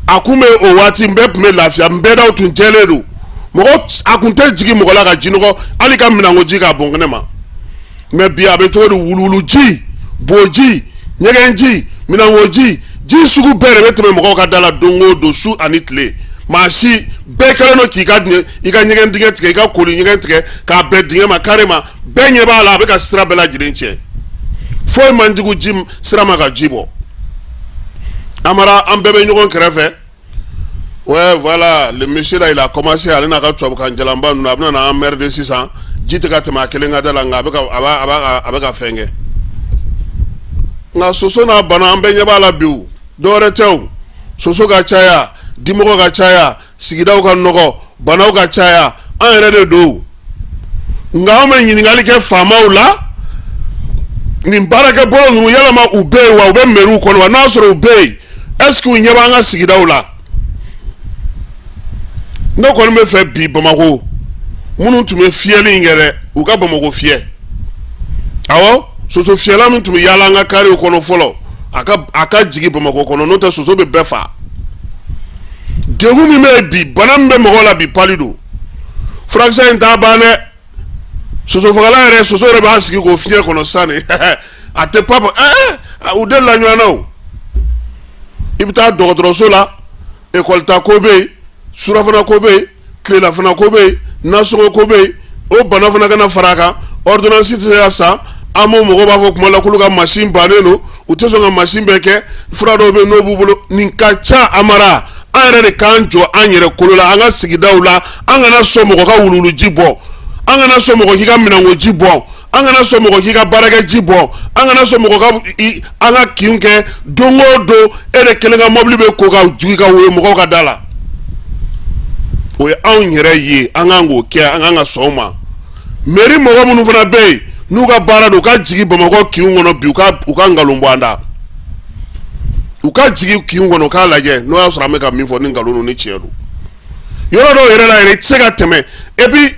a kun bɛ o waati. Bɛɛ tun bɛ lafiya, bɛɛdaw tun jɛlen don, mɔgɔ a kun tɛ jigin mɔgɔ la ka jinɔgɔ, hali ka minɛnkoji k'a bɔn kɛnɛ ma. Mais bi a bɛ cogo di? Wuluwuluji, boji, ɲɛgɛnji, minɛnkoji, ji sugu bɛɛ de bɛ tɛmɛ mɔgɔw ka da la don o don, su ani tile. Maa si bɛɛ kɛlen don k'i ka i ka ɲɛgɛn dingɛ tigɛ, i ka koli ɲɛgɛn tigɛ k'a bɛn dingɛ ma, kare ma, bɛɛ ɲɛ b'a la, a bɛ ka sira bɛɛ lajɛlen tiɲɛ. Foyi man jugu ji sira ma ka ji bɔ. Amara, an bɛɛ bɛ ɲɔgɔn kɛrɛfɛ. Ouais, voilà, le monsieur là, il a commencé, ale n'a ka tubabukan jalanba ninnu, a bɛna na emmerder sisan. Ji tɛ ka tɛmɛ a kelen ka da la, nka a bɛ ka a b'a a b'a a bɛ ka fɛn kɛ. Nka soso n'a bana, an bɛɛ ɲɛ b'a la bi, o dɔwɛrɛ tɛ o. Soso ka caya, dimɔgɔ ka caya, sigidaw ka nɔgɔ, banaw ka caya, an yɛrɛ de don. Nka anw bɛ ɲininkali kɛ faamaw la, nin baarakɛ bolo ninnu yalama u bɛ yen wa? U bɛ mɛriw kɔnɔ wa? N'a sɔrɔ u bɛ yen, est ce que u ɲɛ b'an ka sigidaw la? Ne kɔni bɛ fɛ bi Bamakɔ minnu tun bɛ fiyɛli in kɛ dɛ, u ka Bamakɔ fiyɛ. Awɔ, soso fiyɛla min tun bɛ yaala an ka karew kɔnɔ fɔlɔ, a ka jigin Bamakɔ kɔnɔ, n'o tɛ soso bɛ bɛɛ fa. Degun min bɛ yen bi, bana min bɛ mɔgɔw la bi, pali don. Furakisɛ in t'a ban dɛ. Sosofagala yɛrɛ, soso yɛrɛ b'a sigi k'o fiɲɛ kɔnɔ sisan de, a tɛ papa ɛɛ u delila ɲɔgɔn na o. I bɛ taa dɔgɔtɔrɔso la, ekɔli ta ko bɛ yen, surafana ko bɛ yen, tilelafana ko bɛ yen, nasɔngɔ ko bɛ yen, o bana fana kana fara a kan, ordonnance tɛ se ka san. An b'o mɔgɔw b'a fɔ kuma la k'olu ka mansin bannen don, u tɛ sɔn ka mansin bɛɛ kɛ, fura dɔw bɛ yen n'o b'u bolo. Nin ka ca Amara, an yɛrɛ de k'an jɔ an yɛrɛ kolo la an ka sigidaw la. An kana sɔn mɔgɔ ka wuluwuluji bɔn, an kana sɔn mɔgɔ k'i ka minɛnkoji bɔn, an kana sɔn mɔgɔ k'i ka baarakɛji bɔn, an kana sɔn mɔgɔ ka an ka kinw kɛ don o don e de kelen ka mɔbili bɛ ko ka jigin ka woyo mɔgɔw ka da la. O ye anw yɛrɛ ye, an kan k'o kɛ, an kan ka sɔn o ma. Mairie mɔgɔ minnu fana bɛ yen n'u ka baara don, u ka jigin Bamakɔ kinw kɔnɔ bi, u ka nkalon bɔ an da, u ka jigin kinw kɔnɔ k'a lajɛ n'o y'a sɔrɔ an bɛ ka min fɔ ni nkalon don ni tiɲɛ don. Yɔrɔ dɔw yɛrɛ la yɛrɛ, i tɛ se ka tɛmɛ. Et puis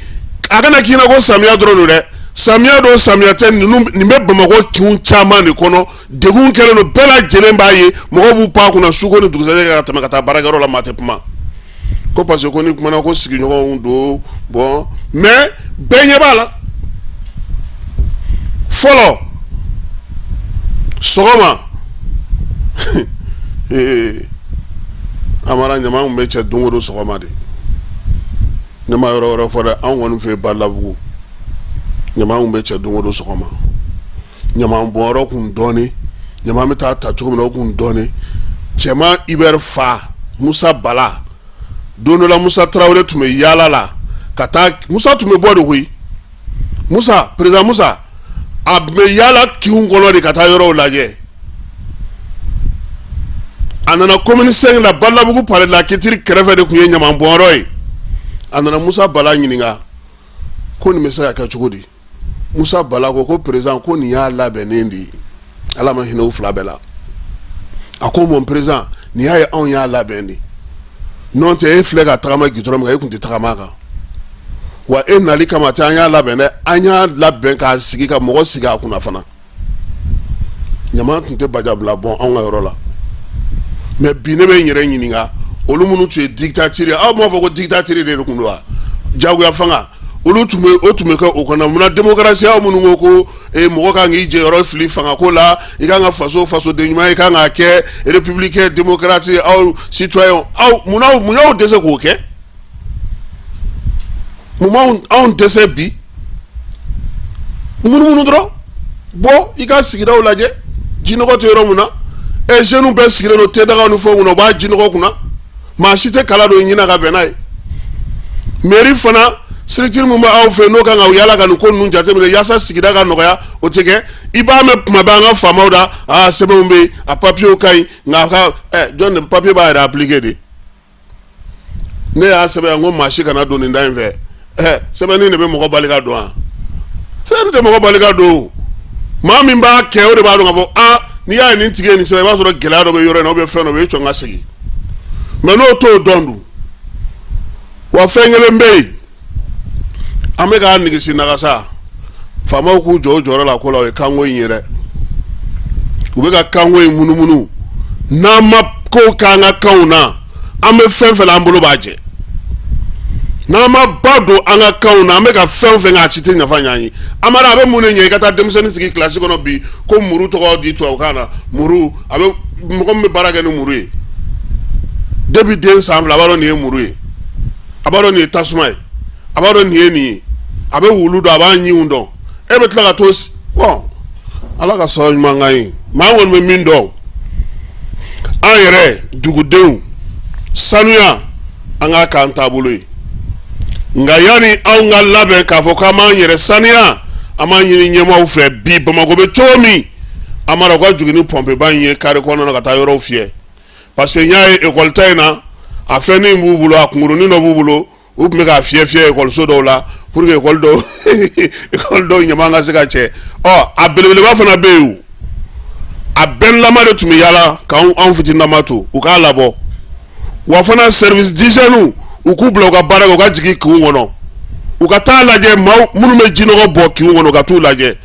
a kana k'i ɲɛna ko samiya dɔrɔn don dɛ, samiya don samiya tɛ, nin bɛ Bamakɔ kinw caman de kɔnɔ. Degun kɛlen don, bɛɛ lajɛlen b'a ye, mɔgɔw b'u pan kunna suko ni dugusajɛ ka tɛmɛ ka taa baarakɛyɔrɔ la, maa tɛ kuma ko parce que ko ni kumana ko sigiɲɔgɔnw don. Bon, mais bɛɛ ɲɛ b'a la. Fɔlɔ sɔgɔma ee Amara, ɲama tun bɛ cɛ don o don sɔgɔma de. Ne ma yɔrɔ wɛrɛ fɔ dɛ, anw kɔni fɛ yen Balabugu, ɲama tun bɛ cɛ don o don sɔgɔma. Ɲama bɔnyɔrɔ kun dɔɔnin, ɲama bɛ taa ta cogo min na o kun dɔɔnin. Cɛman Ibɛri fa Musa Bala, don dɔ la Musa Tarawele tun bɛ yaala la ka taa, Musa tun bɛ bɔ de koyi, Musa, président Musa, a tun bɛ yaala kinw kɔnɔ de ka taa yɔrɔw lajɛ. A nana commune 5 la, Balabugu palais de la culture kɛrɛfɛ de tun ye ɲama bɔnyɔrɔ ye. A nana Musa Bala ɲininka ko nin bɛ se ka kɛ cogo di? Musa Bala ko ko président, ko nin y'a labɛnnen de ye. Ala ma hinɛ u fila bɛɛ la. A ko mon président, nin y'a ye, anw y'a labɛn de, n'o tɛ e filɛ ka tagama gidɔrɔn min kan, e tun tɛ tagama a kan wa? E nali kama tɛ, an y'a labɛn dɛ, an y'a labɛn k'a sigi ka mɔgɔ sigi a kunna fana. Ɲama tun tɛ bajabila bɔn anw ka yɔrɔ la. Mais bi ne bɛ n yɛrɛ ɲininka, olu minnu tun ye dictature ye, aw m'a fɔ ko dictature de tun don wa? Jagoya fanga, olu tun bɛ, o tun bɛ kɛ o kɔnɔ. Munna démocratie, aw minnu ko ko mɔgɔ kan k'i jɔyɔrɔ fili fangako la, i kan ka faso fasoden ɲuman, i kan k'a kɛ républicain démocrate, aw citoyen, aw munna, mun y'aw dɛsɛ k'o kɛ? Mun b'anw anw dɛsɛ bi? Munumunu dɔrɔn, bɔ i ka sigidaw lajɛ, jinɔgɔ tɛ yɔrɔ min na. Ɛ, jeunes bɛɛ sigilen don tedagaw ni fɛnw kunna, u b'a jinɔgɔ kunna, maa si tɛ kala don ɲina ka bɛn n'a ye. Mairie fana, structure min bɛ aw fɛ n'o kan ka yala ka nin ko ninnu jateminɛ yaasa sigida ka nɔgɔya, o tɛ kɛ. I b'a mɛn kuma bɛɛ an ka faamaw da, aa sɛbɛnw bɛ yen, a papiyew ka ɲi, nka a ka ɛ jɔn de papiye b'a yɛrɛ appliquer de? Ne y'a sɛbɛn yan ko maa si kana don nin da in fɛ. Ɛ, sɛbɛnni de bɛ mɔgɔ bali ka don wa? Sɛbɛnni tɛ mɔgɔ bali ka don. Maa min b'a kɛ, o de b'a dɔn k'a fɔ aa n'i y'a ye nin tigi ye nin sɛbɛn, i b'a sɔrɔ gɛlɛya dɔ bɛ yɔrɔ in na, ou bien fɛn dɔ bɛ yen, i sɔn ka segin. Mais n'o t'o dɔn dun? Wa fɛn kelen bɛ yen, an bɛ k'a nigisi nagasa, faamaw k'u jɔ u jɔyɔrɔ la ko la, o ye kanko in ye dɛ. U bɛ ka kanko in munumunu. N'an ma ko k'an ka kanw na, an bɛ fɛn fɛn la, an bolo b'a jɛ. N'an ma ba don an ka kanw na, an bɛ ka fɛn fɛn kɛ, a si tɛ nafa ɲɛ an ye. Amara, a bɛ mun de ɲɛ i ka taa denmisɛnnin sigi kilasi kɔnɔ bi ko muru tɔgɔ di tubabukan na? Muru, a bɛ mɔgɔ min bɛ baara kɛ ni muru ye depuis den san 2, a b'a dɔn nin ye muru ye, a b'a dɔn nin ye tasuma ye, a b'a dɔn nin ye nin ye, a bɛ wulu dɔn, a b'a ɲinw dɔn. E bɛ tila ka to bɔn. Ala ka sababu ɲuman k'an ye. Maa kɔni bɛ min dɔn, an yɛrɛ dugudenw, sanuya an k'a k'an taabolo ye. Nka yanni anw ka labɛn k'a fɔ k'an b'an yɛrɛ saniya, an b'a ɲini ɲɛmaaw fɛ bi, Bamakɔ bɛ cogo min, Amara, u ka jigin ni pɔnpeba in ye kare kɔnɔna na ka taa yɔrɔw fiyɛ. Parce que n y'a ye ekɔli ta in na, a fɛnnin b'u bolo, a kunkurunin dɔ b'u bolo, u tun bɛ k'a fiyɛ fiyɛ ekɔliso dɔw la pour que ekɔli dɔw ekɔli dɔw ɲaman ka se ka cɛ. Ɔ, a belebeleba fana bɛ yen, o a bɛnlama de tun bɛ yaala k'anw anw fitininama to, u k'a labɔ. Wa fana service d'hygiène, u k'u bila u ka baara kɛ, u ka jigin kinw kɔnɔ, u ka taa lajɛ maaw minnu bɛ jinɔgɔ bɔ kinw kɔnɔ, u ka t'u lajɛ.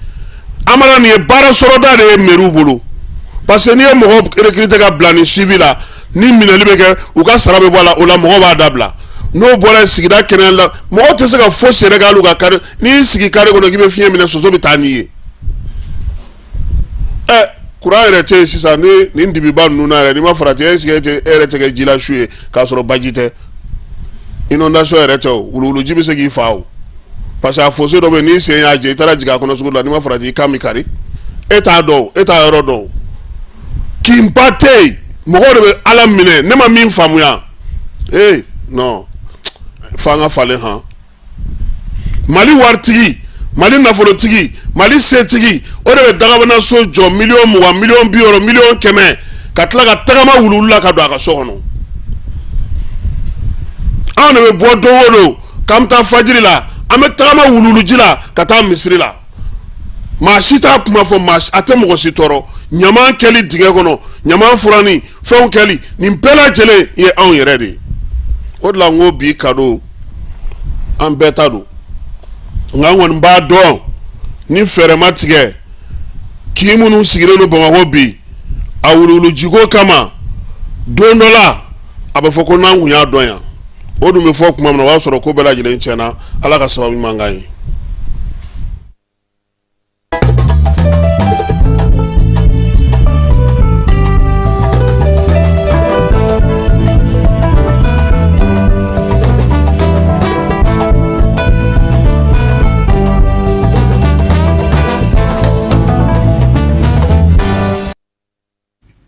Amara, nin ye baara sɔrɔda de ye mairie bolo, parce que n'i ye mɔgɔ recruter ka bila nin suivi la, ni minɛli bɛ kɛ, u ka sara bɛ bɔ a la. O la mɔgɔ b'a dabila. N'o bɔra sigida kɛnɛ la, mɔgɔ tɛ se ka fosi yɛrɛ kɛ hali u ka carré. N'i y'i sigi carré kɔnɔ k'i bɛ fiɲɛ minɛ, soso bɛ taa n'i ye. Ɛ, kuran yɛrɛ tɛ yen sisan. Ni nin dibiba ninnu na yɛrɛ, n'i ma farati, est ce que e yɛrɛ tɛ kɛ jila su ye k'a sɔrɔ baji tɛ, inondation yɛrɛ tɛ? O wuluwuluji bɛ se k'i fa o, parce que a fossé dɔ bɛ yen, n'i sen y'a jɛ, i taara jigin a kɔnɔ sugu la, n'i ma farati, i kan bɛ kari. E t'a dɔn, e t'a yɔrɔ dɔn. Kinba tɛ yen, mɔgɔw de bɛ Ala minɛ. Ne ma min faamuya, ee non, f'an ka falen han. Mali waritigi, Mali nafolotigi, Mali setigi, o de bɛ dagabana so jɔ miliyɔn 20, miliyɔn 60, miliyɔn 100, ka tila ka tagama wuluwulu la ka don a ka so kɔnɔ. Anw de bɛ bɔ don o don k'an bɛ taa fajiri la, an bɛ tagama wuluwuluji la ka taa misiri la. Maa si t'a kuma fɔ, maa a tɛ mɔgɔ si tɔɔrɔ. Ɲaman kɛli dingɛ kɔnɔ, ɲaman furanni, fɛnw kɛli, nin bɛɛ lajɛlen ye anw yɛrɛ de ye. O de la n ko bi cadeau an bɛɛ ta don, nka an kɔni b'a dɔn ni fɛɛrɛ ma tigɛ, kin minnu sigilen don Bamakɔ bi a wuluwulujiko kama, don dɔ la a bɛ fɔ ko n'an kun y'a dɔn yan. O dun bɛ fɔ tuma min na, o b'a sɔrɔ ko bɛɛ lajɛlen tiɲɛna. Ala ka sababu ɲuman k'an ye.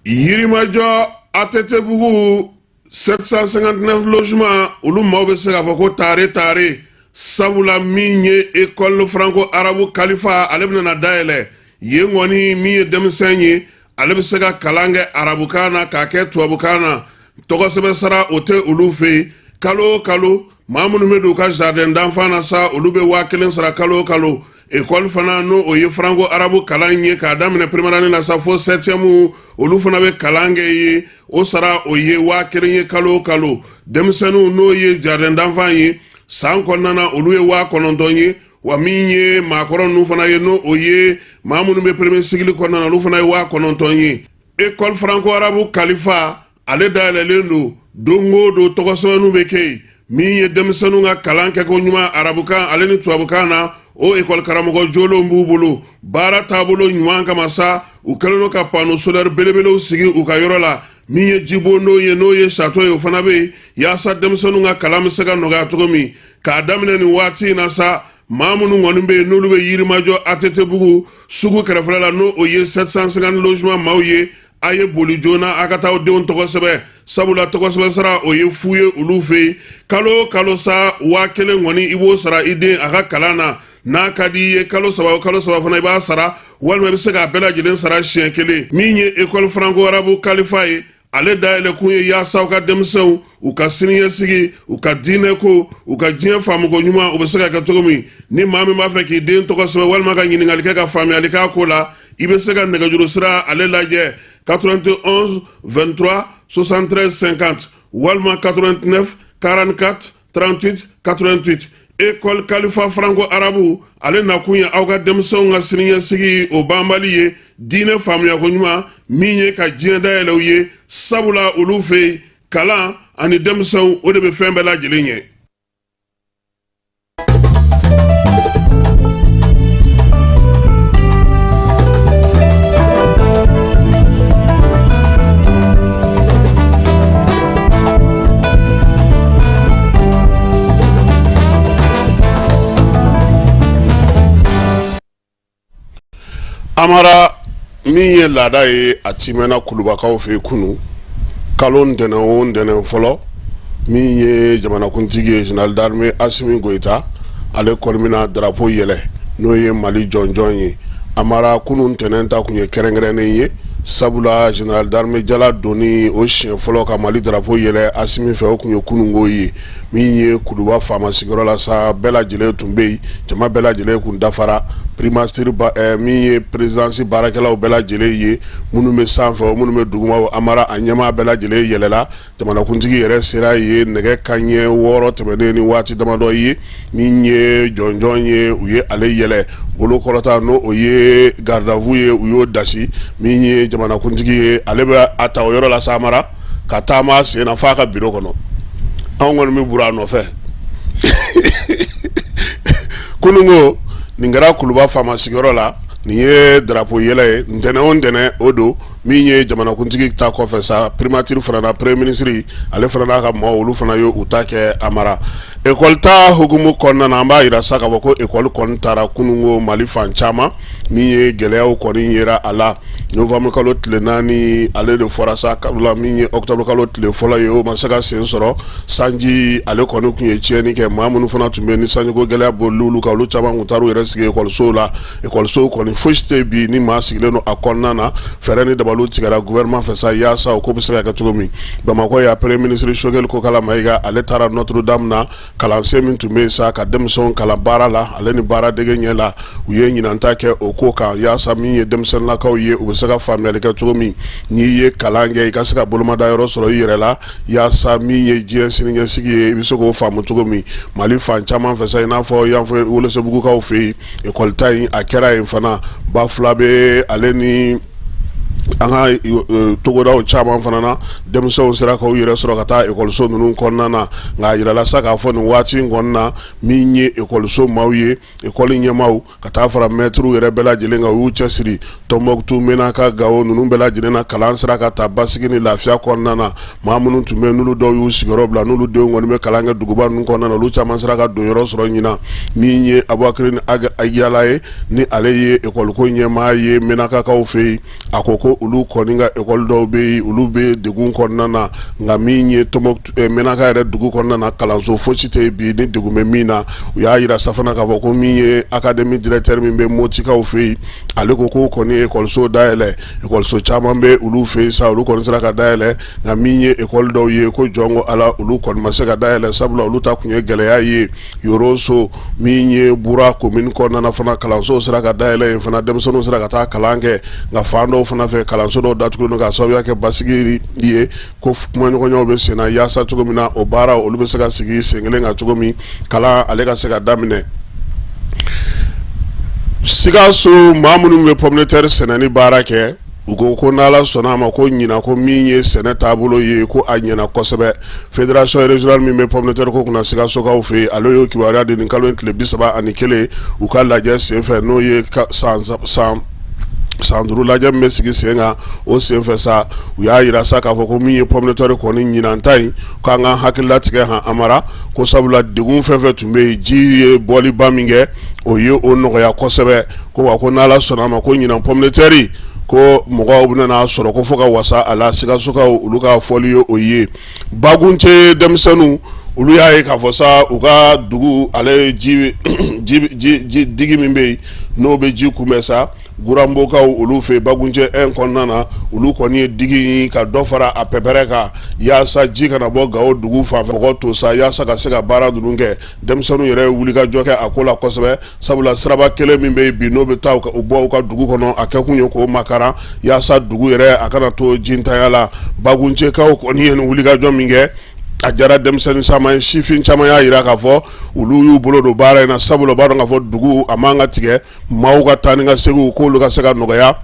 Yirimajɔ ATT-bugu 759 logement, olu maaw bɛ se k'a fɔ ko tare tare, sabula min ye école franco arabe Kalifa, ale bɛna na dayɛlɛ yen kɔni. Min ye denmisɛn ye, ale bɛ se ka kalan kɛ arabukan na k'a kɛ tubabukan na. Tɔgɔsɛbɛn sara o tɛ olu fɛ yen. Kalo o kalo, maa minnu bɛ don u ka jardin d'enfant na sa, olu bɛ 1000 sara kalo o kalo. École fana, n'o o ye franco arabe kalan ye, k'a daminɛ première année la sa fo septième, olu fana bɛ kalan kɛ yen. O sara o ye 1000 ye kalo o kalo. Denmisɛnninw, n'o ye jardin d'enfant ye, san kɔnɔna na, olu ye 9000 ye. Wa min ye maakɔrɔ ninnu fana ye, n'o o ye maa minnu bɛ premier cycle kɔnɔna na, olu fana ye 9000 ye. École franco arabe Kalifa, ale dayɛlɛlen don don o don, tɔgɔsɛbɛnninw bɛ kɛ yen. Min ye denmisɛnninw ka kalan kɛko ɲuman arabukan ale ni tubabukan na, o ekɔli karamɔgɔ jolenw b'u bolo. Baara taabolo ɲuman kama sa, u kɛlen don ka panneau solaire belebelew sigi u ka yɔrɔ la. Min ye jibondon ye, n'o ye château ye, o fana bɛ yen yaasa denmisɛnninw ka kalan bɛ se ka nɔgɔya cogo min. K'a daminɛ nin waati in na sa, maa minnu kɔni bɛ yen, n'olu bɛ Yirimajɔ ATT-bugu sugu kɛrɛfɛla la, n'o o ye 750 logement maaw ye, a ye boli joona a ka taa aw denw tɔgɔ sɛbɛn, sabula tɔgɔ sɛbɛn sara o ye fu ye olu fɛ yen. Kalo o kalo sa, 1000 kɔni, i b'o sara i den a ka kalan na. N'a ka di i ye, kalo 3 o kalo 3 fana i b'a sara, walima i bɛ se k'a bɛɛ lajɛlen sara siɲɛ kelen. Min ye école franco arabe Kalifa ye, ale dayɛlɛ kun ye yaasa u ka denmisɛnw u ka siniɲɛsigi, u ka diinɛ ko, u ka diɲɛ faamuko ɲuman, u bɛ se ka kɛ cogo min. Ni maa min b'a fɛ k'i den tɔgɔ sɛbɛn walima ka ɲininkali kɛ ka faamuyali k'a ko la, i bɛ se ka nɛgɛjuru sira ale lajɛ: 91 23 73 50 walima 89 44 38 88. École Kalifa franco arabe, ale nakun ye aw ka denmisɛnw ka siniɲɛsigi o banbali ye, diinɛ faamuyako ɲuman, min ye ka diɲɛ dayɛlɛ u ye, sabula olu fɛ yen, kalan ani denmisɛnw, o de bɛ fɛn bɛɛ lajɛlen ɲɛ. Amara, min ye laada ye, a timɛna kulubakaw fɛ kunun kalo ntɛnɛn o ntɛnɛn fɔlɔ. Min ye jamanakuntigi ye, général d'armée Asimi Goyita, ale kɔni bɛna drapeau yɛlɛ, n'o ye Mali jɔnjɔn ye. Amara, kunun ntɛnɛn ta tun ye kɛrɛnkɛrɛnnen ye. Sabula général d'armée jala donni o siɲɛ fɔlɔ ka Mali drapeau yɛlɛ Asimi fɛ, o tun ye kununko ye. Min ye Kuluba faama sigiyɔrɔ la sa, bɛɛ lajɛlen tun bɛ yen, jama bɛɛ lajɛlen tun dafara primature, min ye présidence baarakɛlaw bɛɛ lajɛlen ye, minnu bɛ sanfɛ, minnu bɛ duguma. Amara, a ɲɛmaa bɛɛ lajɛlen yɛlɛla. Jamanakuntigi yɛrɛ sera yen nɛgɛ kanɲɛ 6 tɛmɛnen ni waati damadɔ ye. Min ye jɔnjɔn ye, u ye ale yɛlɛ bolokɔrɔta, n'o o ye garde à vous ye, u y'o dasi. Min ye jamanakuntigi ye, ale bɛ a ta o yɔrɔ la sa, Amara, ka taama sen na f'a ka biro kɔnɔ. Anw kɔni bɛ buru a nɔfɛ. Kununko nin kɛra Kuluba faama sigiyɔrɔ la. Nin ye drapeau yɛlɛ ye ntɛnɛn o ntɛnɛn o don. Min ye jamanakuntigi ta kɔfɛ sa, primature fana na, premier ministre ale fana n'a ka maaw, olu fana ye u ta kɛ. Amara, ekɔli ta hukumu kɔnɔna na, an b'a yira sa k'a fɔ ko ekɔli kɔni taara kununko Mali fan caman. Min ye gɛlɛyaw kɔni yera a la, novembre kalo tile 4 ale de fɔra sa la, min ye octobre kalo tile fɔlɔ ye, o ma se ka sen sɔrɔ. Sanji ale kɔni tun ye tiɲɛni kɛ. Maa minnu fana tun bɛ ni sanjiko gɛlɛya bol'olu kan, olu caman tun taar'u yɛrɛ sigi ekɔlisow la. Ekɔlisow kɔni fosi tɛ bi ni maa sigilen don a kɔnɔna na. Fɛɛrɛ ni dabaliw tigɛra gouvernement fɛ sa, yaasa o ko bɛ se ka kɛ cogo min. Bamakɔ yan, premier ministre Choguel Kokala Mayiga, ale taara Notre Dame na, kalansen min tun bɛ yen sa ka denmisɛnw kalan baara la, ale ni baaradege ɲɛ la, u ye ɲinanta kɛ o ko kan, yaasa min ye denmisɛnninlakaw ye, u bɛ se ka faamuyali kɛ cogo min, n'i ye kalan kɛ, i ka se ka bolomada yɔrɔ sɔrɔ i yɛrɛ la, yaasa min ye diɲɛ siniɲɛsigi ye, i bɛ se k'o faamu cogo min. Mali fan caman fɛ sa, i n'a fɔ yan fɛ Welesebugukaw fɛ yen, ekɔli ta in a kɛra yen fana. Bafulabe ale ni an ka togodaw caman fana na, denmisɛnw sera k'u yɛrɛ sɔrɔ ka taa ekɔliso ninnu kɔnɔna na. Nka a yirala sa k'a fɔ nin waati in kɔnɔna na, min ye ekɔliso maaw ye, ekɔli ɲɛmaaw ka taa fara mɛtiriw yɛrɛ bɛɛ lajɛlen kan, u y'u cɛsiri. Tɔnbɔkutu, Menaka, Gawo ninnu bɛɛ lajɛlen na, kalan sera ka taa basigi ni lafiya kɔnɔna na. Maa minnu tun bɛ n'olu dɔw y'u sigiyɔrɔ bila, n'olu denw kɔni bɛ kalan kɛ duguba ninnu kɔnɔna na, olu caman sera ka don yɔrɔ sɔrɔ ɲinan. Min ye Abubakari Agiyala ye, ni ale ye ekɔliko ɲɛmaa ye Menakakaw fɛ yen, a ko ko olu kɔni ka ekɔli dɔw bɛ yen, olu bɛ degun kɔnɔna na. Nka min ye Menaka yɛrɛ dugu kɔnɔna na, kalanso fosi tɛ yen bi ni degun bɛ min na. U y'a yira sa fana k'a fɔ ko min ye académie directeur min bɛ Motikaw fɛ yen, ale ko k'o kɔni ye ekɔliso dayɛlɛ. Ekɔliso caman bɛ olu fɛ yen sa, olu kɔni sera ka dayɛlɛ. Nka min ye ekɔli dɔw ye, ko jɔn ko Ala, olu kɔni ma se ka dayɛlɛ, sabula olu ta tun ye gɛlɛya ye. Yoroso, min ye Bura commune kɔnɔna na fana, kalanso sera ka dayɛlɛ yen fana, denmisɛnninw sera ka taa kalan kɛ. Nka fan dɔw fana fɛ, kalanso dɔw datugulen don k'a sababuya kɛ basigi ye. Ko kumaɲɔgɔnyaw bɛ sen na yaasa cogo min na o baara olu bɛ se ka sigi sen kelen kan cogo min, kalan ale ka se ka daminɛ. Sikaso maa minnu bɛ pomme de terre sɛnɛni baara kɛ, u ko ko n'Ala sɔnna a ma, ko ɲinan ko min ye sɛnɛ taabolo ye, ko a ɲɛna kosɛbɛ. Fédération régionale min bɛ pomme de terre ko kunna Sikasokaw fɛ yen, ale y'o kibaruya di nin kalo in tile 31 u ka lajɛ senfɛ, n'o ye san san san 5 lajɛ min bɛ sigi sen kan. O senfɛ sa, u y'a yira sa k'a fɔ ko min ye pomme de terre kɔni ɲinan ta in, k'an ka hakilila tigɛ han Amara, ko sabula degun fɛn fɛn tun bɛ yen, ji ye bɔliba min kɛ, o ye o nɔgɔya kosɛbɛ. Ko wa ko n'Ala sɔnna a ma, ko ɲinan pomme de terre ko mɔgɔw bɛna n'a sɔrɔ ko fo ka wasa a la. Sikasokaw olu ka fɔli ye o ye. Bagunce denmisɛnninw, olu y'a ye k'a fɔ sa u ka dugu ale ye ji ji digi min bɛ yen, n'o bɛ ji kunbɛn sa, Guranbokaw olu fɛ Bagunce 1 kɔnɔna na, olu kɔni ye digi ka dɔ fara a pɛpɛrɛ kan yaasa ji kana bɔ Gawo dugu fan fɛ mɔgɔ to sa, yaasa ka se ka baara ninnu kɛ. Denmisɛnninw yɛrɛ ye wulikajɔ kɛ a ko la kosɛbɛ, sabula siraba kelen min bɛ yen bi, n'o bɛ taa u bɔ u ka dugu kɔnɔ, a kɛkun ye k'o makaran yaasa dugu yɛrɛ a kana to jintanya la. Baguncɛkaw kɔni ye nin wulikajɔ min kɛ, a diyara denmisɛnnin caman ye. Sifin caman y'a jira k'a fɔ olu y'u bolo don baara in na, sabula u b'a dɔn k'a fɔ dugu a man ka tigɛ, maaw ka taa ni ka seginw k'olu ka se ka nɔgɔya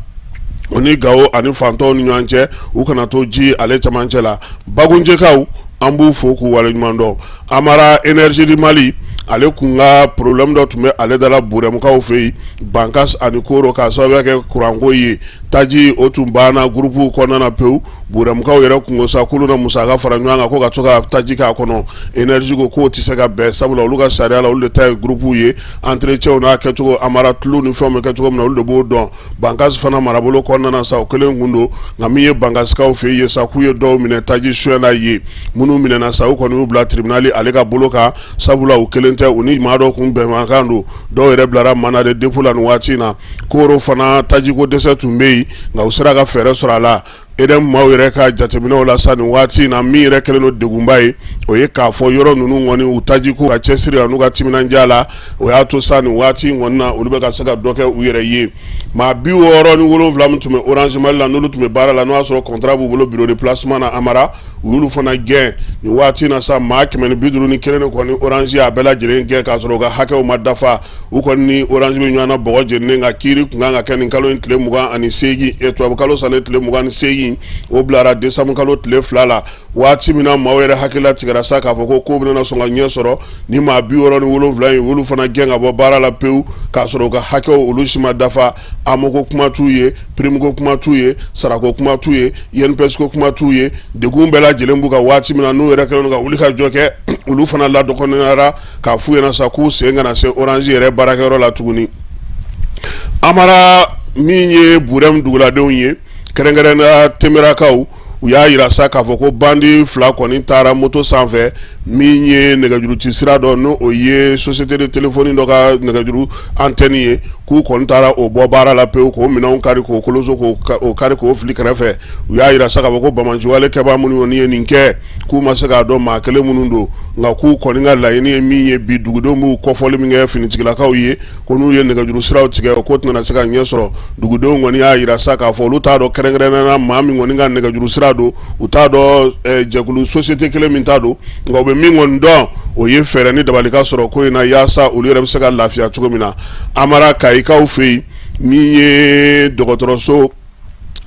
o ni Gawo ani fantɔw ni ɲɔgɔn cɛ, u kana to ji ale camancɛ la. Baguncɛkaw, an b'u fo k'u waleɲuman dɔn. Amara, Énergie du Mali ale kun ka problème dɔ tun bɛ ale da la Burɛmukaw fɛ yen, Bankas ani Koro, k'a sababuya kɛ kuranko ye. Taji o tun banna groupe kɔnɔna na pewu. Burɛmukaw yɛrɛ kun ko sa k'olu na musaka fara ɲɔgɔn kan ko ka to ka taji k'a kɔnɔ. Énergie ko k'o tɛ se ka bɛn, sabula olu ka sariya la, olu de ta ye groupe ye, entretien n'a kɛcogo, Amara, tulu ni fɛnw bɛ kɛ cogo min na, olu de b'o dɔn. Bankas fana marabolo kɔnɔna na sa, o kelen kun don. Nka min ye Bankasikaw fɛ yen sa, k'u ye dɔw minɛ taji sonyɛ la yen. Minnu minɛna sa, u kɔni y'u bila tribunal ale ka bolo kan, sabula u kelen tɛ. tɛ, u ni maa dɔw kun bɛnkan don, dɔw yɛrɛ bilara mandat de dépôt la nin waati in na. Koro fana tajiko dɛsɛ tun bɛ yen, nka u sera ka fɛɛrɛ sɔrɔ a la. EDM maaw yɛrɛ ka jateminɛw la sa nin waati in na, min yɛrɛ kɛlen don degunba ye, o ye k'a fɔ yɔrɔ ninnu kɔni u tajiko ka cɛsiri an'u ka timinandiya la, o y'a to sa nin waati in kɔni na olu bɛ ka se ka dɔ kɛ u yɛrɛ ye. Maa 67 min tun bɛ Orange Mali la, n'olu tun bɛ baara la, n'o y'a sɔrɔ contrat b'u bolo bureau de placement na Amara, u y'olu fana gɛn nin waati in na sa. Maa 151 de kɔni Orange y'a bɛɛ lajɛlen gɛn k'a sɔrɔ u ka hakɛw ma dafa. U kɔni ni Orange bɛ ɲɔgɔn na bɔgɔ jeninen ka kiiri kun kan ka kɛ nin kalo in tile 28, tubabu kalo salen tile 28, o bilara décembre kalo tile 2 la. Waati min na maaw yɛrɛ hakili latigɛra sa k'a fɔ ko ko bɛna sɔn ka ɲɛ sɔrɔ, ni maa 67 in olu fana gɛn ka bɔ baara la pewu k'a sɔrɔ u ka hakɛw olu si ma dafa. AMO ko kuma t'u ye, prime ko kuma t'u ye, sarako kuma t'u ye, INPS ko kuma t'u ye. Degun bɛɛ lajɛlen b'u kan. Waati min na n'u yɛrɛ kɛlen don ka wuli ka jɔ kɛ, olu fana ladɔgɔyara k'a f'u ɲɛna sa k'u sen kana se Orange yɛrɛ baarakɛyɔrɔ la tuguni. Amara, min ye Burɛmu duguladenw ye, kɛrɛnkɛrɛnnenya Temerakaw, u y'a yira sa k'a fɔ ko bandi fila kɔni taara moto sanfɛ, min ye nɛgɛjuru ci sira dɔ, n'o o ye société de téléphonie dɔ ka nɛgɛjuru antenne ye, k'u kɔni taara o bɔ baara la pewu, k'o minɛnw kari, k'o koloso, k'o kari, k'o fili kɛrɛfɛ. U y'a yira sa k'a fɔ ko banbaanciwale kɛbaa minnu kɔni ye nin kɛ, k'u ma se k'a dɔn maa kelen minnu don, nka k'u kɔni ka laɲini ye min ye bi, dugudenw b'u kɔfɔli min kɛ finitigilakaw ye ko n'u ye nɛgɛjuru siraw tigɛ, o ko tɛna se ka ɲɛ sɔrɔ. Dugudenw kɔni y'a yira sa k'a fɔ olu t'a dɔn kɛrɛnkɛrɛnnenya la maa min kɔni ka nɛgɛjuru sira don, u t'a dɔn jɛkulu société kelen min ta don, nka u bɛ min kɔni dɔn, o ye fɛɛrɛ ni dabali ka sɔrɔ ko in na yaasa olu yɛrɛ bɛ se ka lafiya cogo min na. Amara, Kayikaw fɛ yen, min ye dɔgɔtɔrɔso,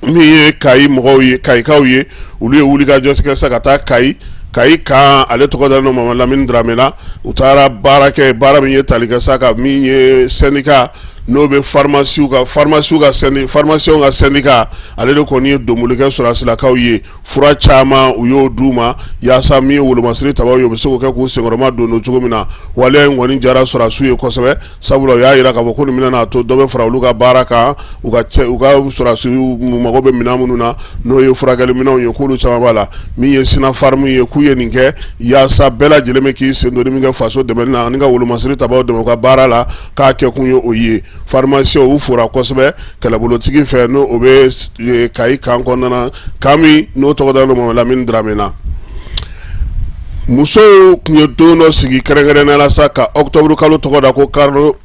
min ye Kayi mɔgɔw ye, Kayikaw ye, olu ye wulikajɔ kɛ sa ka taa Kayi, Kayi kan ale tɔgɔ dalen don Mama Lamini Dramé la. U taara baara kɛ, baara min ye tali kɛ sa ka min ye syndicat n'o bɛ pharmacie ka pharmacie ka pharmaciens ka syndicat, ale de kɔni ye donboli kɛ sɔrɔdasilakaw ye. Fura caman u y'o d'u ma yaasa min ye wolomasiri tabaw ye, u bɛ se k'o kɛ k'u senkɔrɔma don cogo min na. Waleya in kɔni diyara sɔrɔdasiw ye kosɛbɛ, sabula u y'a yira k'a fɔ ko nin bɛna n'a to dɔ bɛ fara olu ka baara kan, u ka cɛ u ka sɔrɔdasiw mago bɛ minɛn minnu na, n'o ye furakɛli minɛnw ye, k'olu caman b'a la. Min ye Sinapharm ye, k'u ye nin kɛ yaasa bɛɛ lajɛlen bɛ k'i sen don min kɛ faso dɛmɛni na ani ka wolomasiri tabaw dɛmɛ u ka baara la, k'a kɛkun ye o ye. Pharmaciens u fora kosɛbɛ kɛlɛbolotigi fɛ, n'o o bɛ Kayi kan kɔnɔna na, kan min n'o tɔgɔ dalen don Mama Lamini Dramé na. Musow tun ye don dɔ sigi kɛrɛnkɛrɛnnenya la sa ka octobre kalo tɔgɔ da ko kalo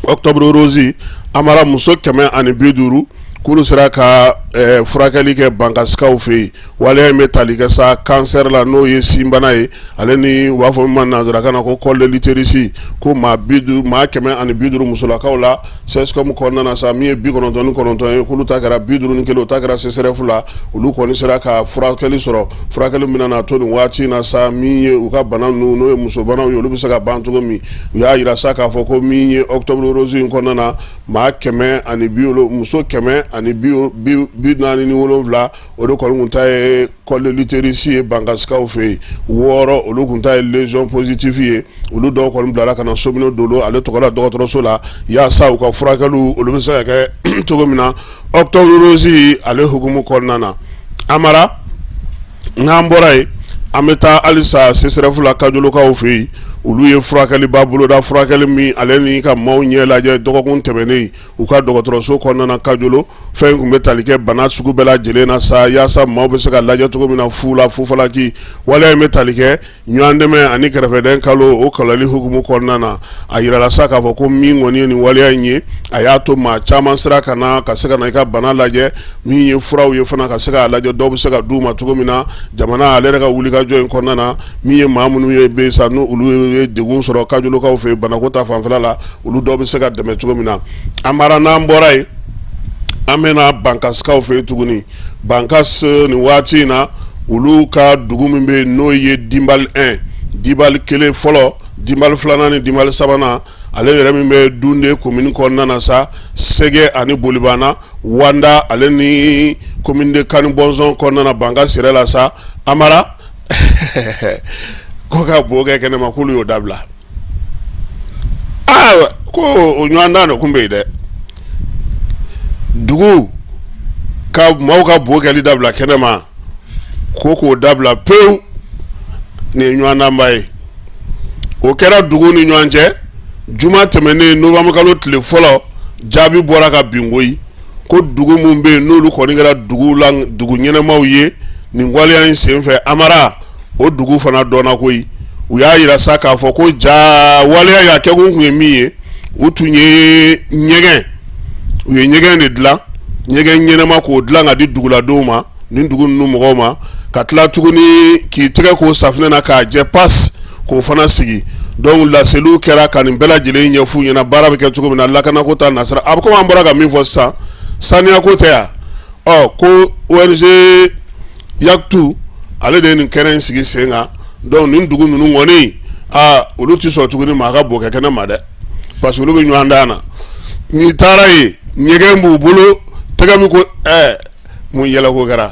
octobre rose. Amara, muso 150 k'olu sera ka furakɛli kɛ Bankasikaw fɛ yen. Waleya in bɛ tali kɛ sa cancer la, n'o ye sinbana ye, ale ni u b'a fɔ min ma nanzarakan na ko col de l'utérus, ko maa 150 musolakaw la CSCOM kɔnɔna na sa, min ye 99 ye, k'olu ta kɛra 51, o ta kɛra CSRéf la. Olu kɔni sera ka furakɛli sɔrɔ, furakɛli min na to nin waati in na sa, min ye u ka bana ninnu, n'o ye musobanaw ye, olu bɛ se ka ban cogo min. U y'a yira sa k'a fɔ ko min ye octobre rose in kɔnɔna na, maa kɛmɛ ani bi muso 147, o de kɔni tun ta ye col de l'utérus ye Bankasikaw fɛ yen. 6, olu tun ta ye lésion positive ye. Olu dɔw kɔni bilara ka na Somino Dolo ale tɔgɔ la dɔgɔtɔrɔso la yaasa u ka furakɛliw olu bɛ se ka kɛ cogo min na octobre rose ale hukumu kɔnɔna na. Amara, n'an bɔra yen, an bɛ taa halisa CSRéf la Kajolokaw fɛ yen. Olu ye furakɛliba boloda, furakɛli min ale ni ka maaw ɲɛ lajɛ dɔgɔkun tɛmɛnen u ka dɔgɔtɔrɔso kɔnɔna na Kajolo. Fɛn tun bɛ tali kɛ bana sugu bɛɛ lajɛlen na sa yaasa maaw bɛ se ka lajɛ cogo min na fu la fufalaki. Waleya in bɛ tali kɛ ɲɔgɔn dɛmɛ ani kɛrɛfɛdɛn kalo o kalali hukumu kɔnɔna na. A yirala sa k'a fɔ ko min kɔni ye nin waleya in ye, a y'a to maa caman sera ka na ka se ka na i ka bana lajɛ, min ye furaw ye fana ka se k'a lajɛ dɔw bɛ se ka d'u ma cogo min na. Jamana ale yɛrɛ ka wulikajɔ in kɔnɔna na, min ye maa minnu ye bɛ sa n'olu ye degun sɔrɔ Kajolokaw fɛ banako ta fanfɛla la, olu dɔw bɛ se ka dɛmɛ cogo min na. Amara, n'an bɔra yen, an bɛna Bankasikaw fɛ yen tuguni. Bankas nin waati in na, olu ka dugu min bɛ yen, n'o ye Dinbal 1, Dinbal kelen fɔlɔ, Dinbal filanan ni Dinbal sabanan, ale yɛrɛ min bɛ Dunde commune kɔnɔna na sa, Sɛgɛ ani Bolibana, Wanda ale ni commune de Kani Bɔnsɔn kɔnɔna na, Bankas yɛrɛ la sa. Amara, ko ka bo kɛ kɛnɛma, k'olu y'o dabila. Aa, ko o ɲɔgɔndan dɔ tun bɛ yen dɛ. Dugu ka maaw ka bo kɛli dabila kɛnɛma, ko k'o dabila pewu, nin ye ɲɔgɔndanba ye. O kɛra dugu ni ɲɔgɔn cɛ juma tɛmɛnen novembre kalo tile fɔlɔ. Jaabi bɔra ka bin koyi, ko dugu min bɛ yen n'olu kɔni kɛra dugu la dugu ɲɛnamaw ye nin waleya in senfɛ, Amara, o dugu fana dɔnna koyi. U y'a yira sa k'a fɔ ko ja waleya y'a kɛkun tun ye min ye, u tun ye ɲɛgɛn, u ye ɲɛgɛn de dilan, ɲɛgɛn ɲɛnama k'o dilan ka di duguladenw ma, nin dugu ninnu mɔgɔw ma, ka tila tuguni k'i tɛgɛ ko safinɛ na k'a jɛ pas k'o fana sigi. Donc laseliw kɛra ka nin bɛɛ lajɛlen ɲɛf'u ɲɛna, baara bɛ kɛ cogo min na, lakanako ta nasira. A bɛ komi an bɔra ka min fɔ sisan, saniyako tɛ yan. Ɔ ko ONG Yaktu, ale de ye nin kɛnɛ in sigi sen kan. Donc nin dugu ninnu kɔni, aa, olu tɛ sɔn tuguni maa ka bo kɛ kɛnɛ ma dɛ, parce que olu bɛ ɲɔgɔn dan na. N'i taara yen, ɲɛgɛn b'u bolo, tɛgɛ bɛ ko ɛɛ mun yɛlɛko kɛra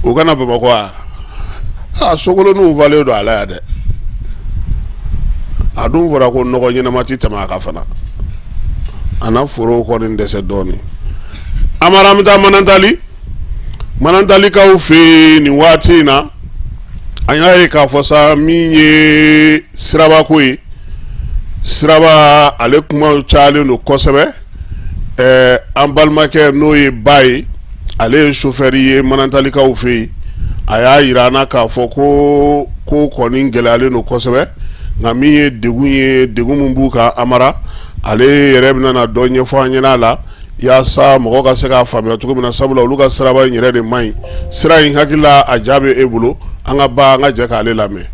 u kana Bamakɔ wa. Aa, sokoloninw falen don a la yan dɛ. A dun fɔra ko nɔgɔ ɲɛnama tɛ tɛmɛ a kan fana, a na forow kɔni dɛsɛ dɔɔnin. Amara, an bɛ taa Manantali, Manantalikaw fɛ yen nin waati in na. An y'a ye k'a fɔ sa, min ye sirabako ye, siraba ale kuma cayalen don kosɛbɛ. An balimakɛ n'o ye ba ye, ale ye sofɛri ye Manantalikaw fɛ yen, a y'a yira an na k'a fɔ ko ko kɔni gɛlɛyalen don kosɛbɛ, nka min ye degun ye, degun min b'u kan, Amara, ale yɛrɛ bɛna na dɔ ɲɛfɔ an ɲɛna a la yaasa mɔgɔ ka se k'a faamuya cogo min na, sabula olu ka siraba in yɛrɛ de man ɲi. Sira in hakili la, a ja bɛ e bolo. An ka ba, an ka jɛ k'ale lamɛn.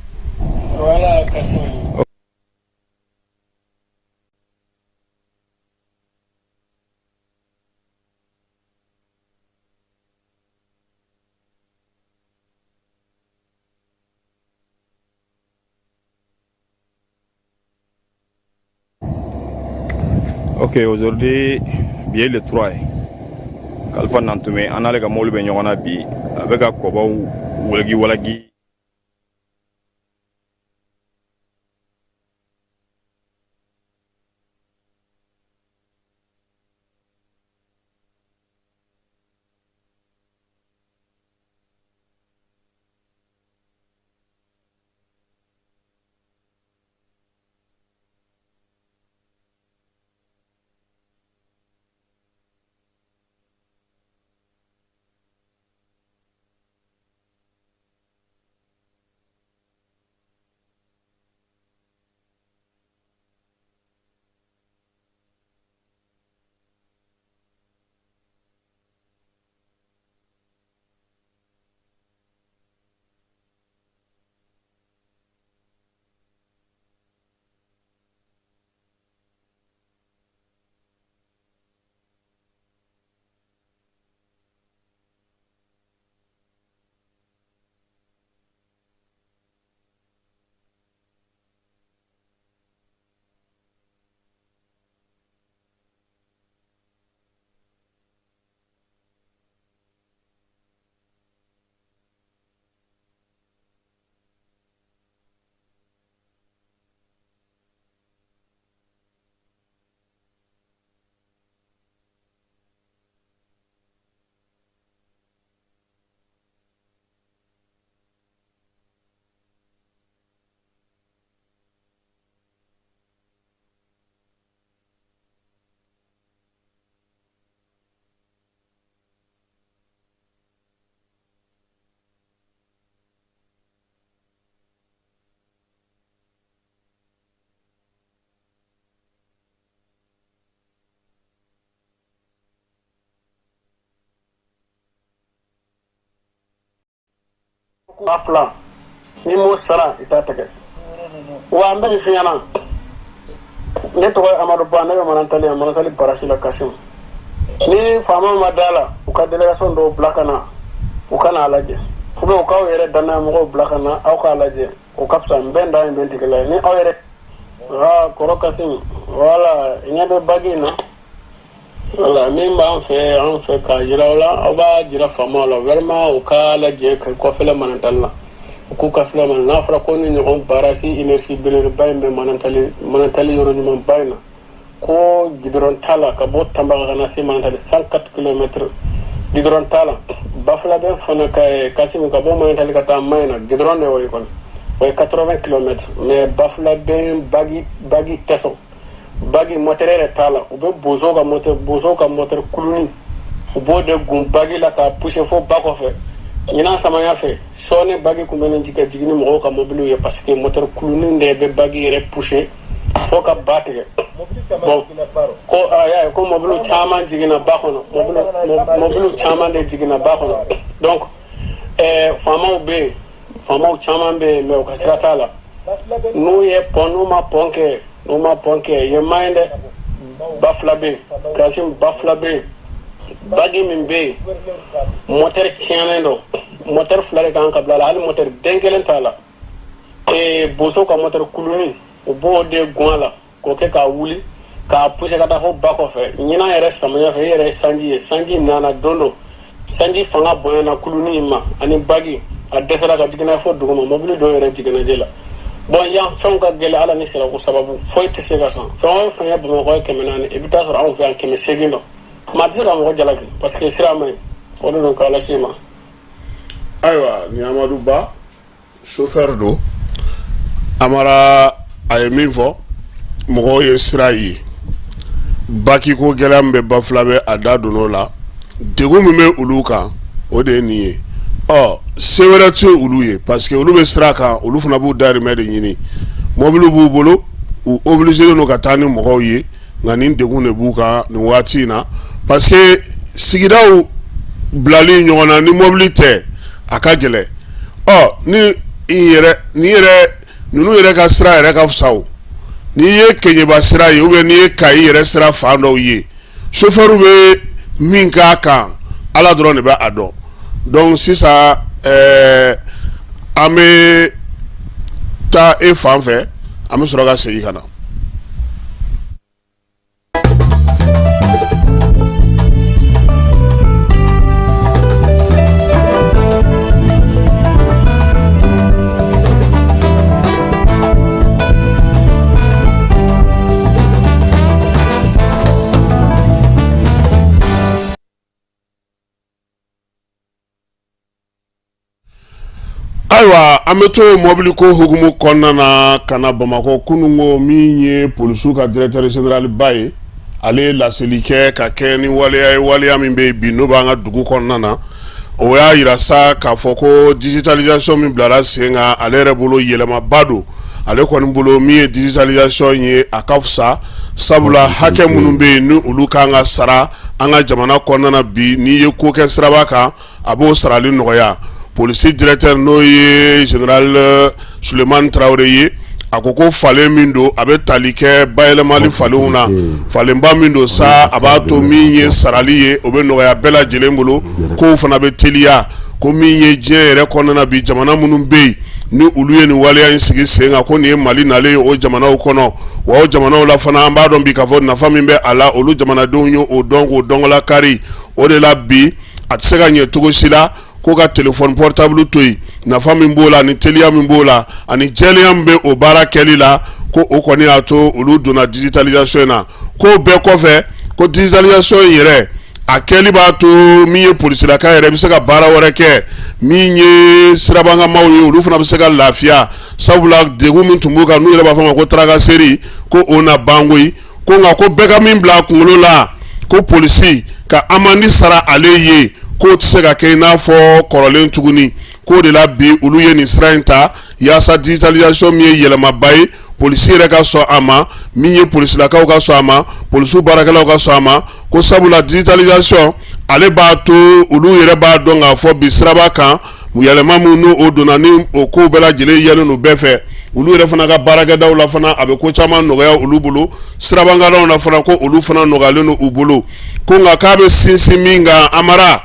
Ok, aujourd'hui, bi ye le 3 ye. Kalifa Nantume, an n'ale ka mobili bɛ ɲɔgɔn na bi. A bɛ ka kɔbaw walagi walagi. 2000, n'i m'o sara, i t'a tigɛ. Wa an bɛ nin f'i ɲɛna, ne tɔgɔ ye Amadu Ba, ne bɛ Manantali yan, Manantali barasi la. Kasimu, ni faamaw ma da la, u ka délégation dɔw bila ka na, u ka n'a lajɛ, ou bien u k'aw yɛrɛ danaya mɔgɔw bila ka na, aw k'a lajɛ, o ka fisa. N bɛn dan ye bɛn tigila ye ni aw yɛrɛ. Aa, kɔrɔ Kasimu, wala ɲɛ bɛ bagi in na. Wala min b'an fɛ, an fɛ k'a jira aw la, aw b'a jira faamaw la vraiment, u k'a lajɛ ka kɔfɛlɛ Manantali la, u k'u ka filɛ ma. N'a fɔra ko ni ɲɔgɔn barasi énergie belebeleba in bɛ Manantali, Manantali yɔrɔ ɲumanba in na, ko gidɔrɔn t'a la ka bɔ Tanbaga ka na se Manantali, 104 kilomètres, gidɔrɔn t'a la. Bafulabɛn fana ka Kasimu, ka bɔ Manantali ka taa Mayina, gidɔrɔn de y'o ye kɔni. O ye 80 kilomètres, mais Bafulabɛn bagi tɛ sɔn, bagi moteur yɛrɛ t'a la. U bɛ bozow ka moteur kuluni, u b'o de gun bagi la k'a pousser fo ba kɔfɛ. Ɲinan samaya fɛ, sɔɔni bagi kun bɛ nin ka jigin ni mɔgɔw ka mobiliw ye, parce que moteur kuluni de bɛ bagi yɛrɛ pousser fo ka ba tigɛ. Bon, ko a y'a ye ko mobiliw caman jiginna ba kɔnɔ, mobiliw caman de jiginna ba kɔnɔ. Donc faamaw bɛ yen, faamaw caman bɛ yen, mais u ka sira t'a la. N'u ye pont, n'u ma pont kɛ, n'u ma pont kɛ, yen man ɲi dɛ. Ba fila bɛ yen, Kasim, ba fila bɛ yen. Bagi min bɛ yen, moteur tiɲɛnen don. Moteur fila de kan ka bila a la, hali moteur den kelen t'a la. Boso ka moteur kuluni, u b'o de gun a la k'o kɛ k'a wuli k'a pousser ka taa fo ba kɔfɛ. Ɲinan yɛrɛ samiyɛ fɛ, i yɛrɛ ye sanji ye, sanji nana don dɔ, sanji fanga bonyana kuluni in ma ani bagi, a dɛsɛra ka jiginna fo duguma, mobili dɔw yɛrɛ jiginna ji la. Bon, yan fɛnw ka gɛlɛn, ala ni sirako sababu, foyi tɛ se ka san. Fɛn o fɛn ye Bamakɔ ye 400, i bɛ taa sɔrɔ anw fɛ yan 800 dɔn. Maa tɛ se ka mɔgɔ jalaki parce que sira man ɲi. O de don k'ala se ma. Ayiwa, ni Amadu Ba, chauffeur don. Amara, a ye min fɔ, mɔgɔw ye sira ye, baki ko gɛlɛya min bɛ Bafulabɛ, a da donn'o la. Degun min bɛ olu kan, o de ye nin ye. Ɔ, se wɛrɛ tɛ olu ye, parce que olu bɛ sira kan, olu fana b'u dahirimɛ de ɲini. Mɔbiliw b'u bolo, u obligé don ka taa ni mɔgɔw ye, nka nin degun de b'u kan nin waati in na, parce que sigidaw bilali ɲɔgɔn na ni mɔbili tɛ, a ka gɛlɛn. Ɔ, ni i yɛrɛ ni yɛrɛ ninnu yɛrɛ ka sira yɛrɛ ka fisa o. N'i ye Keɲeba sira ye ou bien n'i ye Kayi yɛrɛ sira fan dɔw ye, chauffeur bɛ min k'a kan, ala dɔrɔn de bɛ a dɔn. Donc sisan, an bɛ taa e fan fɛ, an bɛ sɔrɔ ka segin ka na. Ayiwa, an bɛ to mɔbiliko hukumu kɔnɔna na ka na Bamakɔ. Kununko, min ye polisiw ka directeur général ba ye, ale ye laseli kɛ ka kɛ ni waleya ye, waleya min bɛ yen bi, n'o b'an ka dugu kɔnɔna na. O y'a yira sa k'a fɔ ko digitalisation min bilara sen kan, ale yɛrɛ bolo, yɛlɛmaba don. Ale kɔni bolo, min ye digitalisation ye, a ka fisa, sabula hakɛ minnu bɛ yen ni olu kan ka sara an ka jamana kɔnɔna na bi, n'i ye ko kɛ siraba kan, a b'o sarali nɔgɔya. Polisi directeur, n'o ye général Sulemani Tarawele ye, a ko ko falen min don, a bɛ tali kɛ bayɛlɛmali falenw na. Falenba min don sa, a b'a to min ye sarali ye, o bɛ nɔgɔya bɛɛ lajɛlen bolo, kow fana bɛ teliya. Ko min ye diɲɛ yɛrɛ kɔnɔna na bi, jamana minnu bɛ yen ni olu ye nin waleya in sigi sen kan, ko nin ye Mali nalen ye o jamanaw kɔnɔ. Wa o jamanaw la fana, an b'a dɔn bi k'a fɔ nafa min bɛ a la, olu jamanadenw ye o dɔn k'o dɔnkala kari. O de la bi, a tɛ se ka ɲɛ cogo si la ko ka téléphone portable to yen. Nafa min b'o la, ani teliya min b'o la, ani jɛlenya min bɛ o baara kɛli la, ko o kɔni y'a to olu donna digitalisation in na. K'o bɛɛ kɔfɛ, ko digitalisation in yɛrɛ a kɛli b'a to min ye polisilaka yɛrɛ bɛ se ka baara wɛrɛ kɛ, min ye sirabakanmaw ye, olu fana bɛ se ka lafiya, sabula degun min tun b'u kan, n'u yɛrɛ b'a fɔ a ma ko tracasserie, ko o na ban koyi. Ko nka ko bɛɛ ka min bila a kunkolo la, ko polisi ka amende sara ale ye, k'o tɛ se ka kɛ i n'a fɔ kɔrɔlen tuguni. K'o de la bi, olu ye nin sira in ta yaasa digitalisation min ye yɛlɛmaba ye, polisi yɛrɛ ka sɔn a ma, min ye polisilakaw ka sɔn a ma, polisiw baarakɛlaw ka sɔn a ma. Ko sabula digitalisation ale b'a to olu yɛrɛ b'a dɔn k'a fɔ bi siraba kan, yɛlɛma min n'o o donna, ni o kow bɛɛ lajɛlen yɛlɛn don bɛɛ fɛ, olu yɛrɛ fana ka baarakɛdaw la fana, a bɛ ko caman nɔgɔya olu bolo. Sirabakannaw na fana, ko olu fana nɔgɔyalen don u bolo. Ko nka k'a bɛ sinsin min kan, Amara,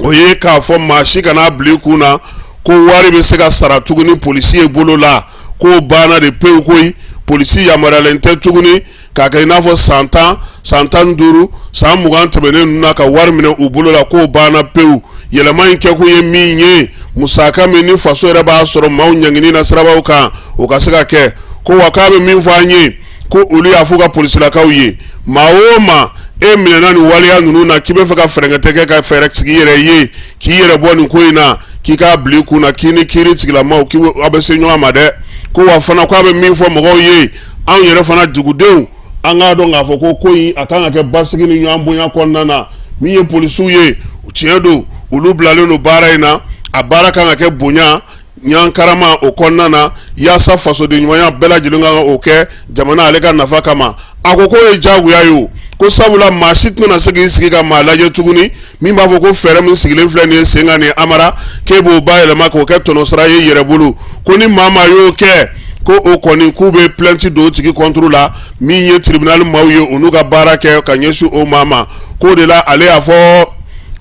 o ye k'a fɔ maa si kana bila i kun na ko wari bɛ se ka sara tuguni polisi ye bolo la, k'o banna de pewu koyi. Polisi yamaruyalen tɛ tuguni k'a kɛ i n'a fɔ san 10, san 15, san 20 tɛmɛnen ninnu na, ka wari minɛ u bolo la, k'o banna pewu. Yɛlɛma in kɛkun ye min ye, musaka min ni faso yɛrɛ b'a sɔrɔ maaw ɲangini na sirabaw kan, o ka se ka kɛ. Ko wa k'a bɛ min fɔ an ye, ko olu y'a fɔ u ka polisilakaw ye, maa o maa E minɛna nin waleya ninnu na k'i bɛ fɛ ka fɛrɛnkɛtɛ kɛ ka fɛɛrɛ sigi i yɛrɛ ye k'i yɛrɛ bɔ nin ko in na, k'i k'a bila i kun na k'i ni kiiri tigilamaw k'i aw bɛ se ɲɔgɔn ma dɛ. Ko wa fana k'a bɛ min fɔ mɔgɔw ye, anw yɛrɛ fana dugudenw, an k'a dɔn k'a fɔ ko ko in a kan ka kɛ basigi ni ɲɔgɔn bonya kɔnɔna na. Min ye polisiw ye, tiɲɛ don, olu bilalen don baara in na, a baara kan ka kɛ bonya ɲɔgɔn karama o kɔnɔna na, yaasa fasoden ɲumanya bɛɛ lajɛlen kan o kɛ jamana ale ka nafa kama. A ko k'o ye diyagoya ye o, ko sabula maa si tɛna se k'i sigi ka maa lajɛ tuguni min b'a fɔ ko fɛɛrɛ min sigilen filɛ nin ye sen kan nin Amara, k'e b'o bayɛlɛma k'o kɛ tɔnɔsara ye yɛrɛ bolo. Ko ni maa maa y'o kɛ, ko o kɔni k'u bɛ plainte don o tigi contre la. Min ye tribunal maaw ye, u n'u ka baara kɛ ka ɲɛsin o maa ma. K'o de la ale y'a fɔ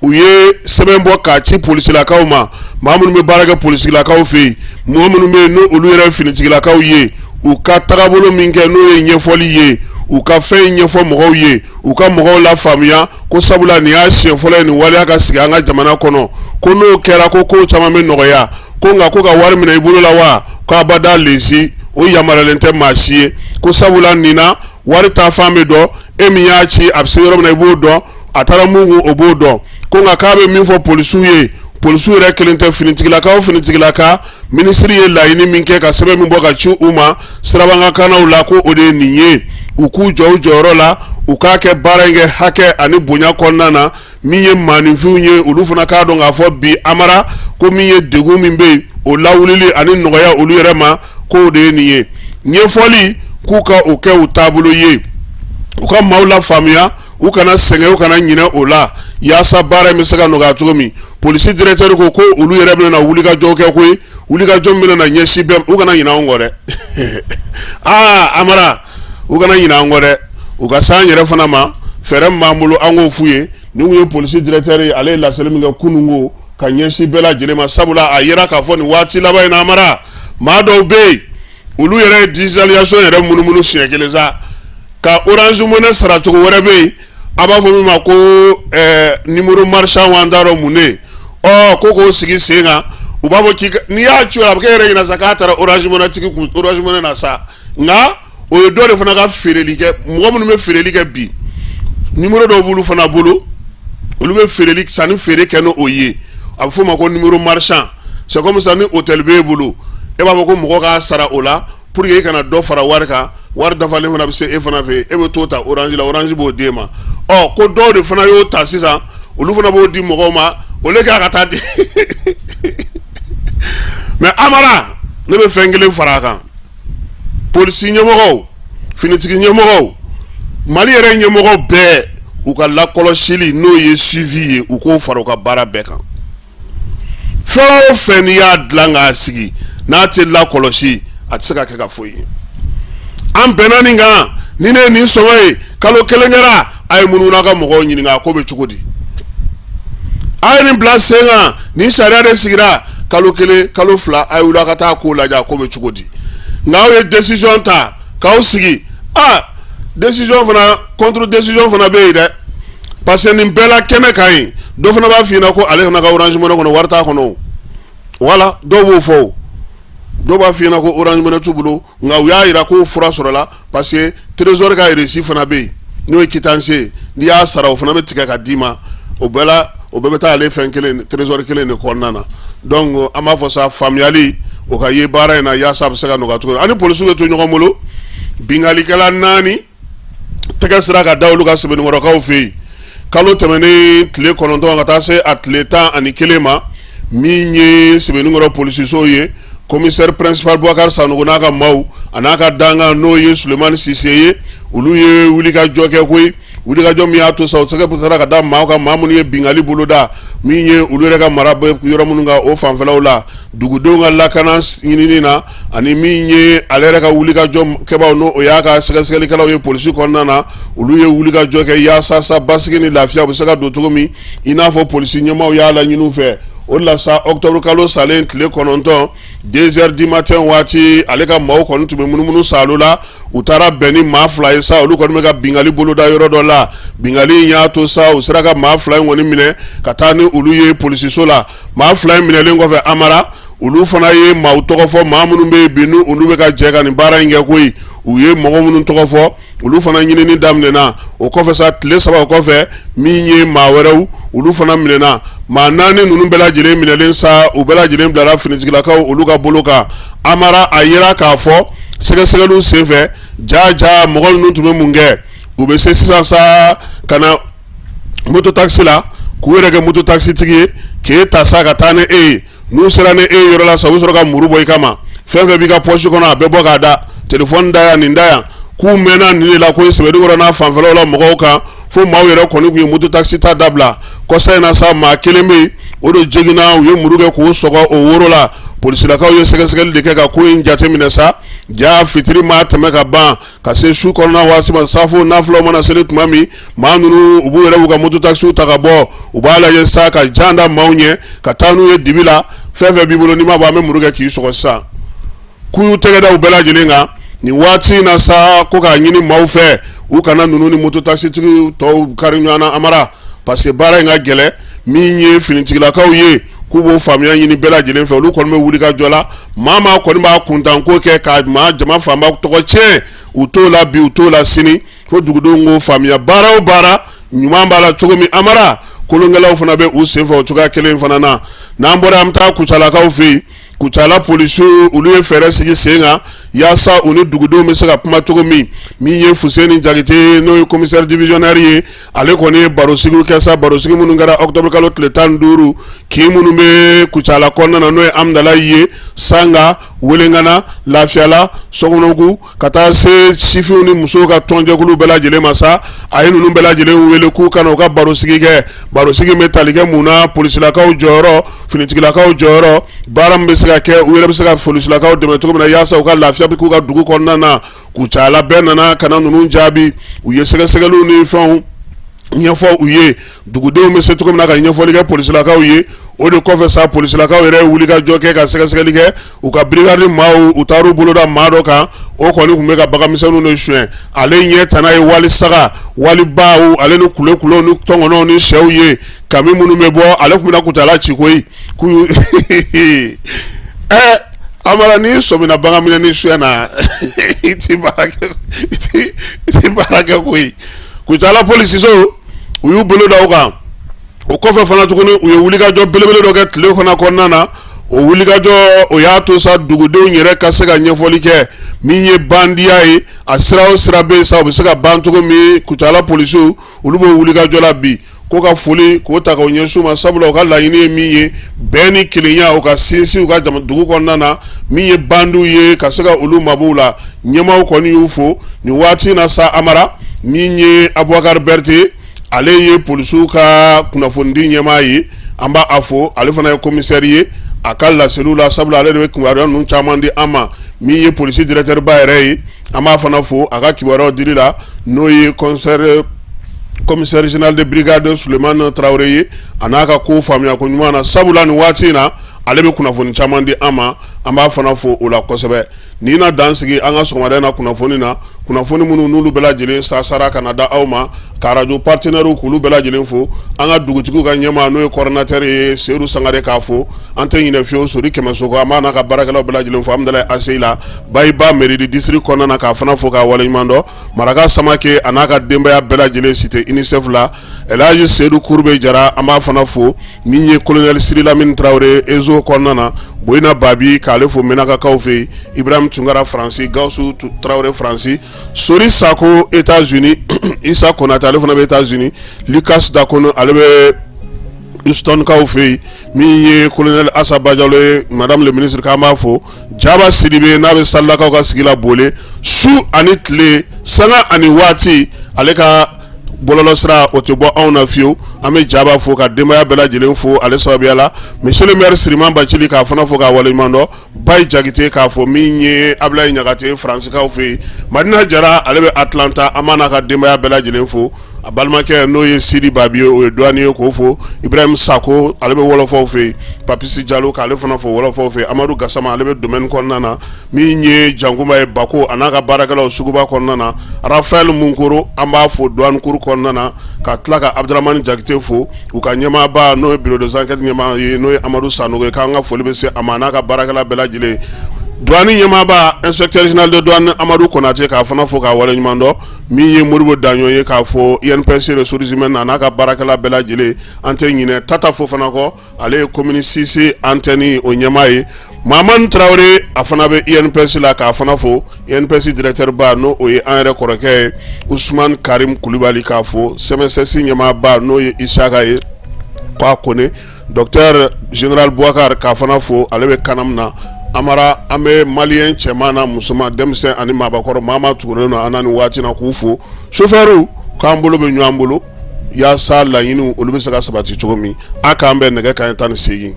u ye sɛbɛn bɔ k'a ci polisilakaw ma, maa minnu bɛ baara kɛ polisilakaw fɛ yen, mɔgɔ minnu bɛ yen n'olu yɛrɛ ye finitigilakaw ye, u ka tagabolo min kɛ n'o ye ɲɛfɔli ye, u ka fɛn in ɲɛfɔ mɔgɔw ye, u ka mɔgɔw lafaamuya ko sabula nin y'a siɲɛ fɔlɔ ye nin waleya ka sigi an ka jamana kɔnɔ. Ko n'o kɛra, ko kow caman bɛ nɔgɔya. Ko nka ko ka wari minɛ i bolo la wa, ko abada lesi, o yamaruyalen tɛ maa si ye. Ko sabula nin na wari ta fan bɛ dɔn, e min y'a ci a bɛ se yɔrɔ min na i b'o dɔn, a taara mun kun o b'o dɔn. Ko nka k'a bɛ min fɔ polisiw ye, polisiw yɛrɛ kelen tɛ, finitigilaka o finitigilaka, minisiri ye laɲini min kɛ ka sɛbɛn min bɔ ka ci u ma sirabakankannaw la, ko o de ye nin ye, u k'u jɔ u jɔyɔrɔ la, u k'a kɛ baara in kɛ hakɛ ani bonya kɔnɔna na. Min ye maaninfinw ye, olu fana k'a dɔn k'a fɔ bi Amara, ko min ye degun min bɛ yen, o lawulili ani nɔgɔya olu yɛrɛ ma, k'o de ye nin ye. Ɲɛfɔli k'u ka o kɛ u taabolo ye, u ka maaw lafaamuya, u kana sɛgɛn, u kana ɲinɛ o la, yaasa baara in bɛ se ka nɔgɔya cogo min. Polisi directeur ko ko olu yɛrɛ bɛna na wulikajɔ kɛ koyi, wulikajɔ min bɛna na ɲɛsin bɛɛ, u kana ɲinɛ anw kɔ dɛ. Aa Amara, u kana ɲinɛ an kɔ dɛ, u ka s'an yɛrɛ fana ma, fɛɛrɛ min b'an bolo an k'o f'u ye. Nin kun ye polisi directeur ye, ale ye laseli min kɛ kununko ka ɲɛsin bɛɛ lajɛlen ma, sabula a yera k'a fɔ nin waati laban in na Amara, maa dɔw bɛ yen, olu yɛrɛ ye digitalisation yɛrɛ munumunu siɲɛ kelen sa ka Orange Money sara cogo wɛrɛ bɛ yen, a b'a fɔ min ma ko numéro marchand wa, an t'a dɔn mun de ɔ ko k'o sigi sen kan. U b'a fɔ k'i n'i y'a ci, a bɛ kɛ yɛrɛ ɲɛna sa k'a taara Orange Money tigi kun Orange Money na sa. Nka o ye dɔ de fana ka feereli kɛ, mɔgɔ minnu bɛ feereli kɛ bi, numéro dɔw b'olu fana bolo, olu bɛ feereli sanni feere kɛ n'o ye, a bɛ f'o ma ko numéro marchand. C'est comme ça ni hôtel b'e bolo, e b'a fɔ ko mɔgɔ k'a sara o la pour que e kana dɔ fara wari kan, wari dafalen fana bɛ se e fana fɛ yen, e bɛ t'o ta Orange la, Orange b'o d'e ma. Ɔ ko dɔw de fana y'o ta sisan, olu fana b'o di mɔgɔw ma au lieu k'a ka taa di. Mais Amara, ne bɛ fɛn kelen fara a kan: polisi ɲɛmɔgɔw, finitigi ɲɛmɔgɔw, Mali yɛrɛ ɲɛmɔgɔ bɛɛ, u ka lakɔlɔsili n'o ye suivi ye, u k'o fara u ka baara bɛɛ kan. Fɛn o fɛn n'i y'a dilan k'a sigi, n'a tɛ lakɔlɔsi, a tɛ se ka kɛ ka foyi ye. An bɛnna nin kan, ni ne ye nin sɔngɔ ye, kalo kelen kɛra, a ye munumunu a ka mɔgɔw ɲininka a ko bɛ cogo di. A ye nin bila sen kan, nin sariya de sigira, kalo kelen, kalo fila, a ye wuli a ka taa ko lajɛ a ko bɛ cogo di. Nka aw ye décision ta k'aw sigi, aa décision fana, contre décision fana bɛ yen dɛ, parce que nin bɛɛ la kɛnɛ kan yen, dɔ fana b'a f'i ɲɛna ko ale fana ka Orange Money kɔnɔ wari t'a kɔnɔ o. Wala dɔw b'o fɔ o, dɔw b'a f'i ɲɛna ko Orange Money t'u bolo, nka u y'a jira k'o fura sɔrɔla parce que trésor ka reçu fana bɛ yen, n'o ye quittance ye, n'i y'a sara o fana bɛ tigɛ ka d'i ma, o bɛɛ la o bɛɛ bɛ taa ale fɛn kelen trésor kelen de kɔnɔna na. Donc an b'a fɔ sa, faamuyali o ka ye baara in na yaasa a bɛ se ka nɔgɔya cogo min. Ani polisiw bɛ to ɲɔgɔn bolo. Binkannikɛla naani tɛgɛ sera ka da olu kan Sebenikɔrɔkaw fɛ yen kalo tɛmɛnen tile 9 ka taa se a tile 11 ma. Min ye Sebenikɔrɔ polisiso ye, commissaire principal Bubakari Sanogo n'a ka maaw a n'a ka dankan n'o ye Sulemani Sise ye, olu ye wulikajɔ kɛ koyi, wulikajɔ min y'a to sa u tɛgɛ sera ka da maaw kan, maa minnu ye binkanni boloda. Min ye olu yɛrɛ ka mara bɛ yɔrɔ minnu kan, o fanfɛlaw la, dugudenw ka lakana ɲinini na, ani min ye ale yɛrɛ ka wulikajɔ kɛbaaw, n'o o y'a ka sɛgɛsɛgɛlikɛlaw ye polisi kɔnɔna na, olu ye wulikajɔ kɛ yaasa sa basigi ni lafiya bɛ se ka don cogo min, i n'a fɔ polisi ɲɛmaaw y'a laɲini u fɛ. O de la sa, octobre kalo salen tile 9, 2 heures du matin waati, ale ka maaw kɔni tun bɛ munumunu saalo la, u taara bɛn ni maa fila ye sa, olu kɔni bɛ ka binkanni boloda yɔrɔ dɔ la. Binkanni in y'a to sa u sera ka maa fila in kɔni minɛ ka taa ni olu ye polisiso la. Maa fila in minɛlen kɔfɛ, Amara, olu fana ye maaw tɔgɔ fɔ, maa minnu bɛ yen bi n'olu bɛ ka jɛ ka nin baara in kɛ koyi. U ye mɔgɔ minnu tɔgɔ fɔ, olu fana ɲinini daminɛna. O kɔfɛ sa, tile 3 o kɔfɛ, min ye maa wɛrɛw, olu fana minɛna. Maa 4 ninnu bɛɛ lajɛlen minɛlen sa, u bɛɛ lajɛlen bilara finitigilakaw olu ka bolo kan. Amara, a yira k'a fɔ sɛgɛsɛgɛliw senfɛ, ja ja mɔgɔ ninnu tun bɛ mun kɛ? U bɛ se sisan sa ka na moto taxi la k'u yɛrɛ kɛ moto taxi tigi ye, k'e ta sa ka taa ni e ye. N'u sera ni e ye yɔrɔ la sa, u bɛ sɔrɔ ka muru bɔ i kama. Fɛn fɛn b'i ka poche kɔnɔ, a bɛɛ bɔ k'a da, telefɔni da yan, nin da yan. K'u mɛnna nin de la ko Sebeninkɔrɔ n'a fanfɛlaw la mɔgɔw kan, fo maaw yɛrɛ kɔni tun ye moto taxi ta dabila. Kɔsa in na sa, maa kelen bɛ yen, o de joginna, u ye muru kɛ k'o sɔgɔ o woro la. Polisilakaw ye sɛgɛsɛgɛli de kɛ ka ko in jateminɛ sa. Ja fitiri maa tɛmɛ ka ban ka se su kɔnɔna waati ma, safo nafilaw mana seli tuma min, maa ninnu u b'u yɛrɛ b'u ka moto taxiw ta ka bɔ, u b'a lajɛ sa ka jan da maaw ɲɛ ka taa n'u ye dibi la. Fɛn fɛn b'i bolo, n'i ma bɔ, an bɛ muru kɛ k'i sɔgɔ sisan. K'u y'u tɛgɛ da u bɛɛ lajɛlen kan nin waati in na sa, ko k'a ɲini maaw fɛ, u kana ninnu ni moto taxitigi tɔw kari ɲɔgɔn na, Amara, parce que baara in ka gɛlɛn. Min ye finitigilakaw ye, k'u b'o faamuya ɲini bɛɛ lajɛlen fɛ. Olu kɔni bɛ wuli ka jɔ la. Maa maa kɔni b'a kuntanko kɛ ka maa jama fanba tɔgɔ tiɲɛ, u t'o la bi, u t'o la sini, fo dugudenw k'o faamuya. Baara o baara ɲuman b'a la cogo min, Amara, kolonkɛlaw fana bɛ u senfɛ o cogoya kelen fana na. N'an bɔra, an bɛ taa Kucalakaw fɛ yen. Kucala polisiw, olu ye fɛɛrɛ sigi sen kan yaasa u ni dugudenw bɛ se ka kuma cogo min. Min ye Fuseni Jakite, n'o ye commissaire divisionnaire ye, ale kɔni ye barosigiw kɛ sa, barosigi minnu kɛra octobre kalo tile 15, kin minnu bɛ Kucala kɔnɔna na, n'o ye Amudalayi ye, Sanga, Welengana, Lafiyala, Sokɔnɔbugu, ka taa se sifinw ni musow ka tɔnjɛkulu bɛɛ lajɛlen ma sa. A ye ninnu bɛɛ lajɛlen wele k'u ka na u ka barosigi kɛ. Barosigi bɛ tali kɛ mun na? Polisilakaw jɔyɔrɔ, finitigilakaw jɔyɔrɔ, baara min bɛ se ka kɛ, u yɛrɛ bɛ se ka polisilakaw dɛmɛ cogo min na yaasa u ka lafiya bɛ k'u ka dugu kɔnɔna na. Kucala bɛɛ nana ka na ninnu jaabi. U ye sɛgɛsɛgɛliw ni fɛnw ɲɛfɔ u ye, dugudenw bɛ se cogo min na ka ɲɛfɔli kɛ polisilakaw ye. O de kɔfɛ sa, polisilakaw yɛrɛ ye wulikajɔ kɛ ka sɛgɛsɛgɛli kɛ. U ka brigade maaw, u taar'u bolo da maa dɔ kan, o kɔni tun bɛ ka baganmisɛnninw de suɲɛ. Ale ɲɛ tana ye wali saga, wali baw, ale ni kulekulew ni tɔnkɔnɔw ni sɛw ye. Kami minnu bɛ bɔ, ale tun bɛna Kucala ci koyi. K'u ɛ Amara, n'i sɔmina bagan minɛ ni suɲɛ na, i ti baara kɛ, i ti baara kɛ koyi. Kucala polisiso, u y'u bolo da o kan. O kɔfɛ fana tuguni, u ye wulikajɔ belebele dɔ kɛ tile fana kɔnɔna na. O wulikajɔ, o y'a to sa dugudenw yɛrɛ ka se ka ɲɛfɔli kɛ. Min ye bandiya ye, a sira o sira bɛ yen sa, o bɛ se ka ban cogo min, Kucala polisiw, olu b'o wulikajɔ la bi. Ko ka foli k'o ta k'o ɲɛsin u ma, sabula u ka laɲini ye min ye, bɛn ni kelenya, o ka sinsin u ka dugu kɔnɔna na. Min ye bandiw ye, ka se ka olu mabɔ u la. Ɲɛmaaw kɔni y'u fo nin waati in na sa. Amara, min ye Abubakar Berete, ale ye polisiw ka kunnafonidi ɲɛmaa ye, an b'a fo. Ale fana ye commissaire ye. A ka laseliw la, sabula ale de bɛ kibaruya ninnu caman di an ma. Min ye polisi directeur ba yɛrɛ ye, an b'a fana fo a ka kibaruyaw dili la, n'o ye commissaire général de brigade Sulemani Tarawele ye, a n'a ka ko faamuya ko ɲuman na, sabula nin waati in na, ale bɛ kunnafoni caman di an ma. An b'a fana fo o la kosɛbɛ. Nin na dan sigi an ka sɔgɔmada in na kunnafoni na, kunnafoni minnu n'olu bɛɛ lajɛlen sasara ka na da aw ma, ka arajo partenaires k'olu bɛɛ lajɛlen fo, an ka dugutigiw ka ɲɛmaa, n'o ye coordonnateur ye, Seyidu Sangare, k'a fo. An tɛ ɲinɛ fiyewu Sori Kɛmɛso kɔ, an b'a n'a ka baarakɛlaw bɛɛ lajɛlen fo. Amudalayi ACI la, Bayiba mairie district kɔnɔna na, k'a fana fo k'a waleɲuman dɔn. Maraka Samake a n'a ka denbaya bɛɛ lajɛlen, cité UNICEF la, Elhaji Seyidu Kurube Jara, an b'a fana fo. Min ye colonel Siri Lamini Tarawele, ESO kɔnɔna na, Boyina Babi, k'ale fo Menakakaw fɛ yen, Ibrahim Tunkara Faransi, Gawusu Tarawele Faransi, Sori Sako États-Unis, Isa Konate, ale fana bɛ États-Unis, Lucas Dakono, ale bɛ Houstonkaw fɛ yen. Min ye colonel Asa Bajalo ye, madame le ministre, k'an b'a fo. Jaba Sidibe, n'a bɛ Salilakaw ka sigi la Bole, su ani tile, sanga ani waati, ale ka bɔlɔlɔsira o tɛ bɔ anw na fiyewu. An bɛ Jaba fo ka denbaya bɛɛ lajɛlen fo ale sababuya la. Monsieur le maire Siriman Bacili, k'a fana fo k'a waleɲuman dɔn. Bayi Jakite, k'a fɔ min ye Abulayi Ɲagate Faransikaw fɛ yen. Madina Jara, ale bɛ Atlanta, an b'a n'a ka denbaya bɛɛ lajɛlen fo. A balimakɛ, n'o ye Sidi Babi ye, o ye douanier ye, k'o fo. Ibrahim Sako, ale bɛ wɔlɔfɔw fɛ yen. Papisi Jalo, k'ale fana fo wɔlɔfɔw fɛ yen. Amadu Gasama, ale bɛ domaine kɔnɔna na. Min ye Jankunba ye Bako, a n'a ka baarakɛlaw suguba kɔnɔna na. Rafael Munkoro, an b'a fo douane cour kɔnɔna na, ka tila ka Abdramani Jakite fo, u ka ɲɛmaaba, n'o ye bureau des enquêtes ɲɛmaa ye, n'o ye Amadu Sanogo ye, k'an ka foli bɛ se a ma, a n'a ka baarakɛla bɛɛ lajɛlen. Douane ɲɛmaaba, inspecteur général de douane Amadu Konate, k'a fana fo k'a waleɲuman dɔn. Min ye Modibo Daɲɔ ye, k'a fɔ INPS ressources humaines na, n'a ka baarakɛla bɛɛ lajɛlen. An tɛ ɲinɛ Tata Fofana kɔ, ale ye commune 6 antenne o ɲɛmaa ye. Mamani Tarawele, a fana bɛ INPS la, k'a fana fo. INPS directeur ba, n'o o ye an yɛrɛ kɔrɔkɛ ye, Usman Karim Kulibali, k'a fo. CMSS ɲɛmaaba, n'o ye Isaka ye, k'a Kone. Docteur général Boubacar, k'a fana fo, ale bɛ kanam na. Amara, an bɛ malien cɛman na, musoman, denmisɛn ani maabakɔrɔ, maa maa tugulen don an na nin waati na, k'u fo. Chauffeur k'an bolo bɛ ɲɔgɔn bolo yaasa laɲiniw olu bɛ se ka sabati cogo min. A k'an bɛn nɛgɛ kanɲɛ 18.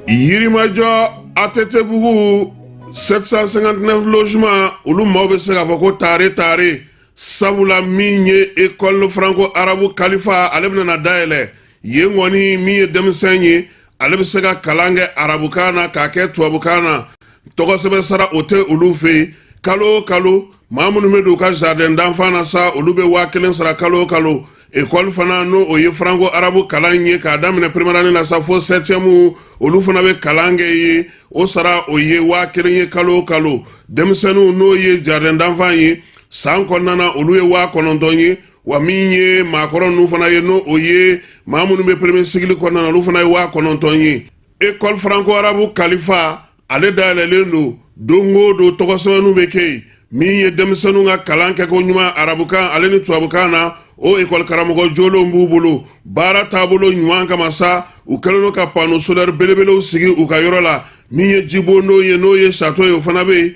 Yirimajɔ ATT-bugu 759 logement, olu maaw bɛ se k'a fɔ ko tare tare, sabula min ye école franco arabe Kalifa, ale bɛna na dayɛlɛ yen kɔni. Min ye denmisɛn ye, ale bɛ se ka kalan kɛ arabukan na, k'a kɛ tubabukan na. Tɔgɔ sara o tɛ olu fɛ yen. Kalo o kalo, maa minnu bɛ don u ka jardin d'enfant na sa, olu bɛ 1000 sara kalo o kalo. École fana, n'o o ye franco arabe kalan ye, k'a daminɛ première année la sa fo septième, olu fana bɛ kalan kɛ ye. O sara, o ye 1000 ye kalo o kalo. Denmisɛnninw, n'o ye jardin d'enfant ye, san kɔnɔna na, olu ye 9000 ye. Wa min ye maakɔrɔ ninnu fana ye, n'o o ye maa minnu bɛ premier cycle kɔnɔna na, olu fana ye 9000 ye. École franco arabe Kalifa, ale dayɛlɛlen don. Don o don, tɔgɔ sɛbɛnniw bɛ kɛ yen. Min ye denmisɛnninw ka kalan kɛko ɲuman arabukan ale ni tubabukan na, o ekɔli karamɔgɔ jolenw b'u bolo. Baara taabolo ɲuman kama sa, u kɛlen don ka panneau solaire belebelew sigi u ka yɔrɔ la. Min ye jibondon ye, n'o ye château ye, o fana bɛ yen.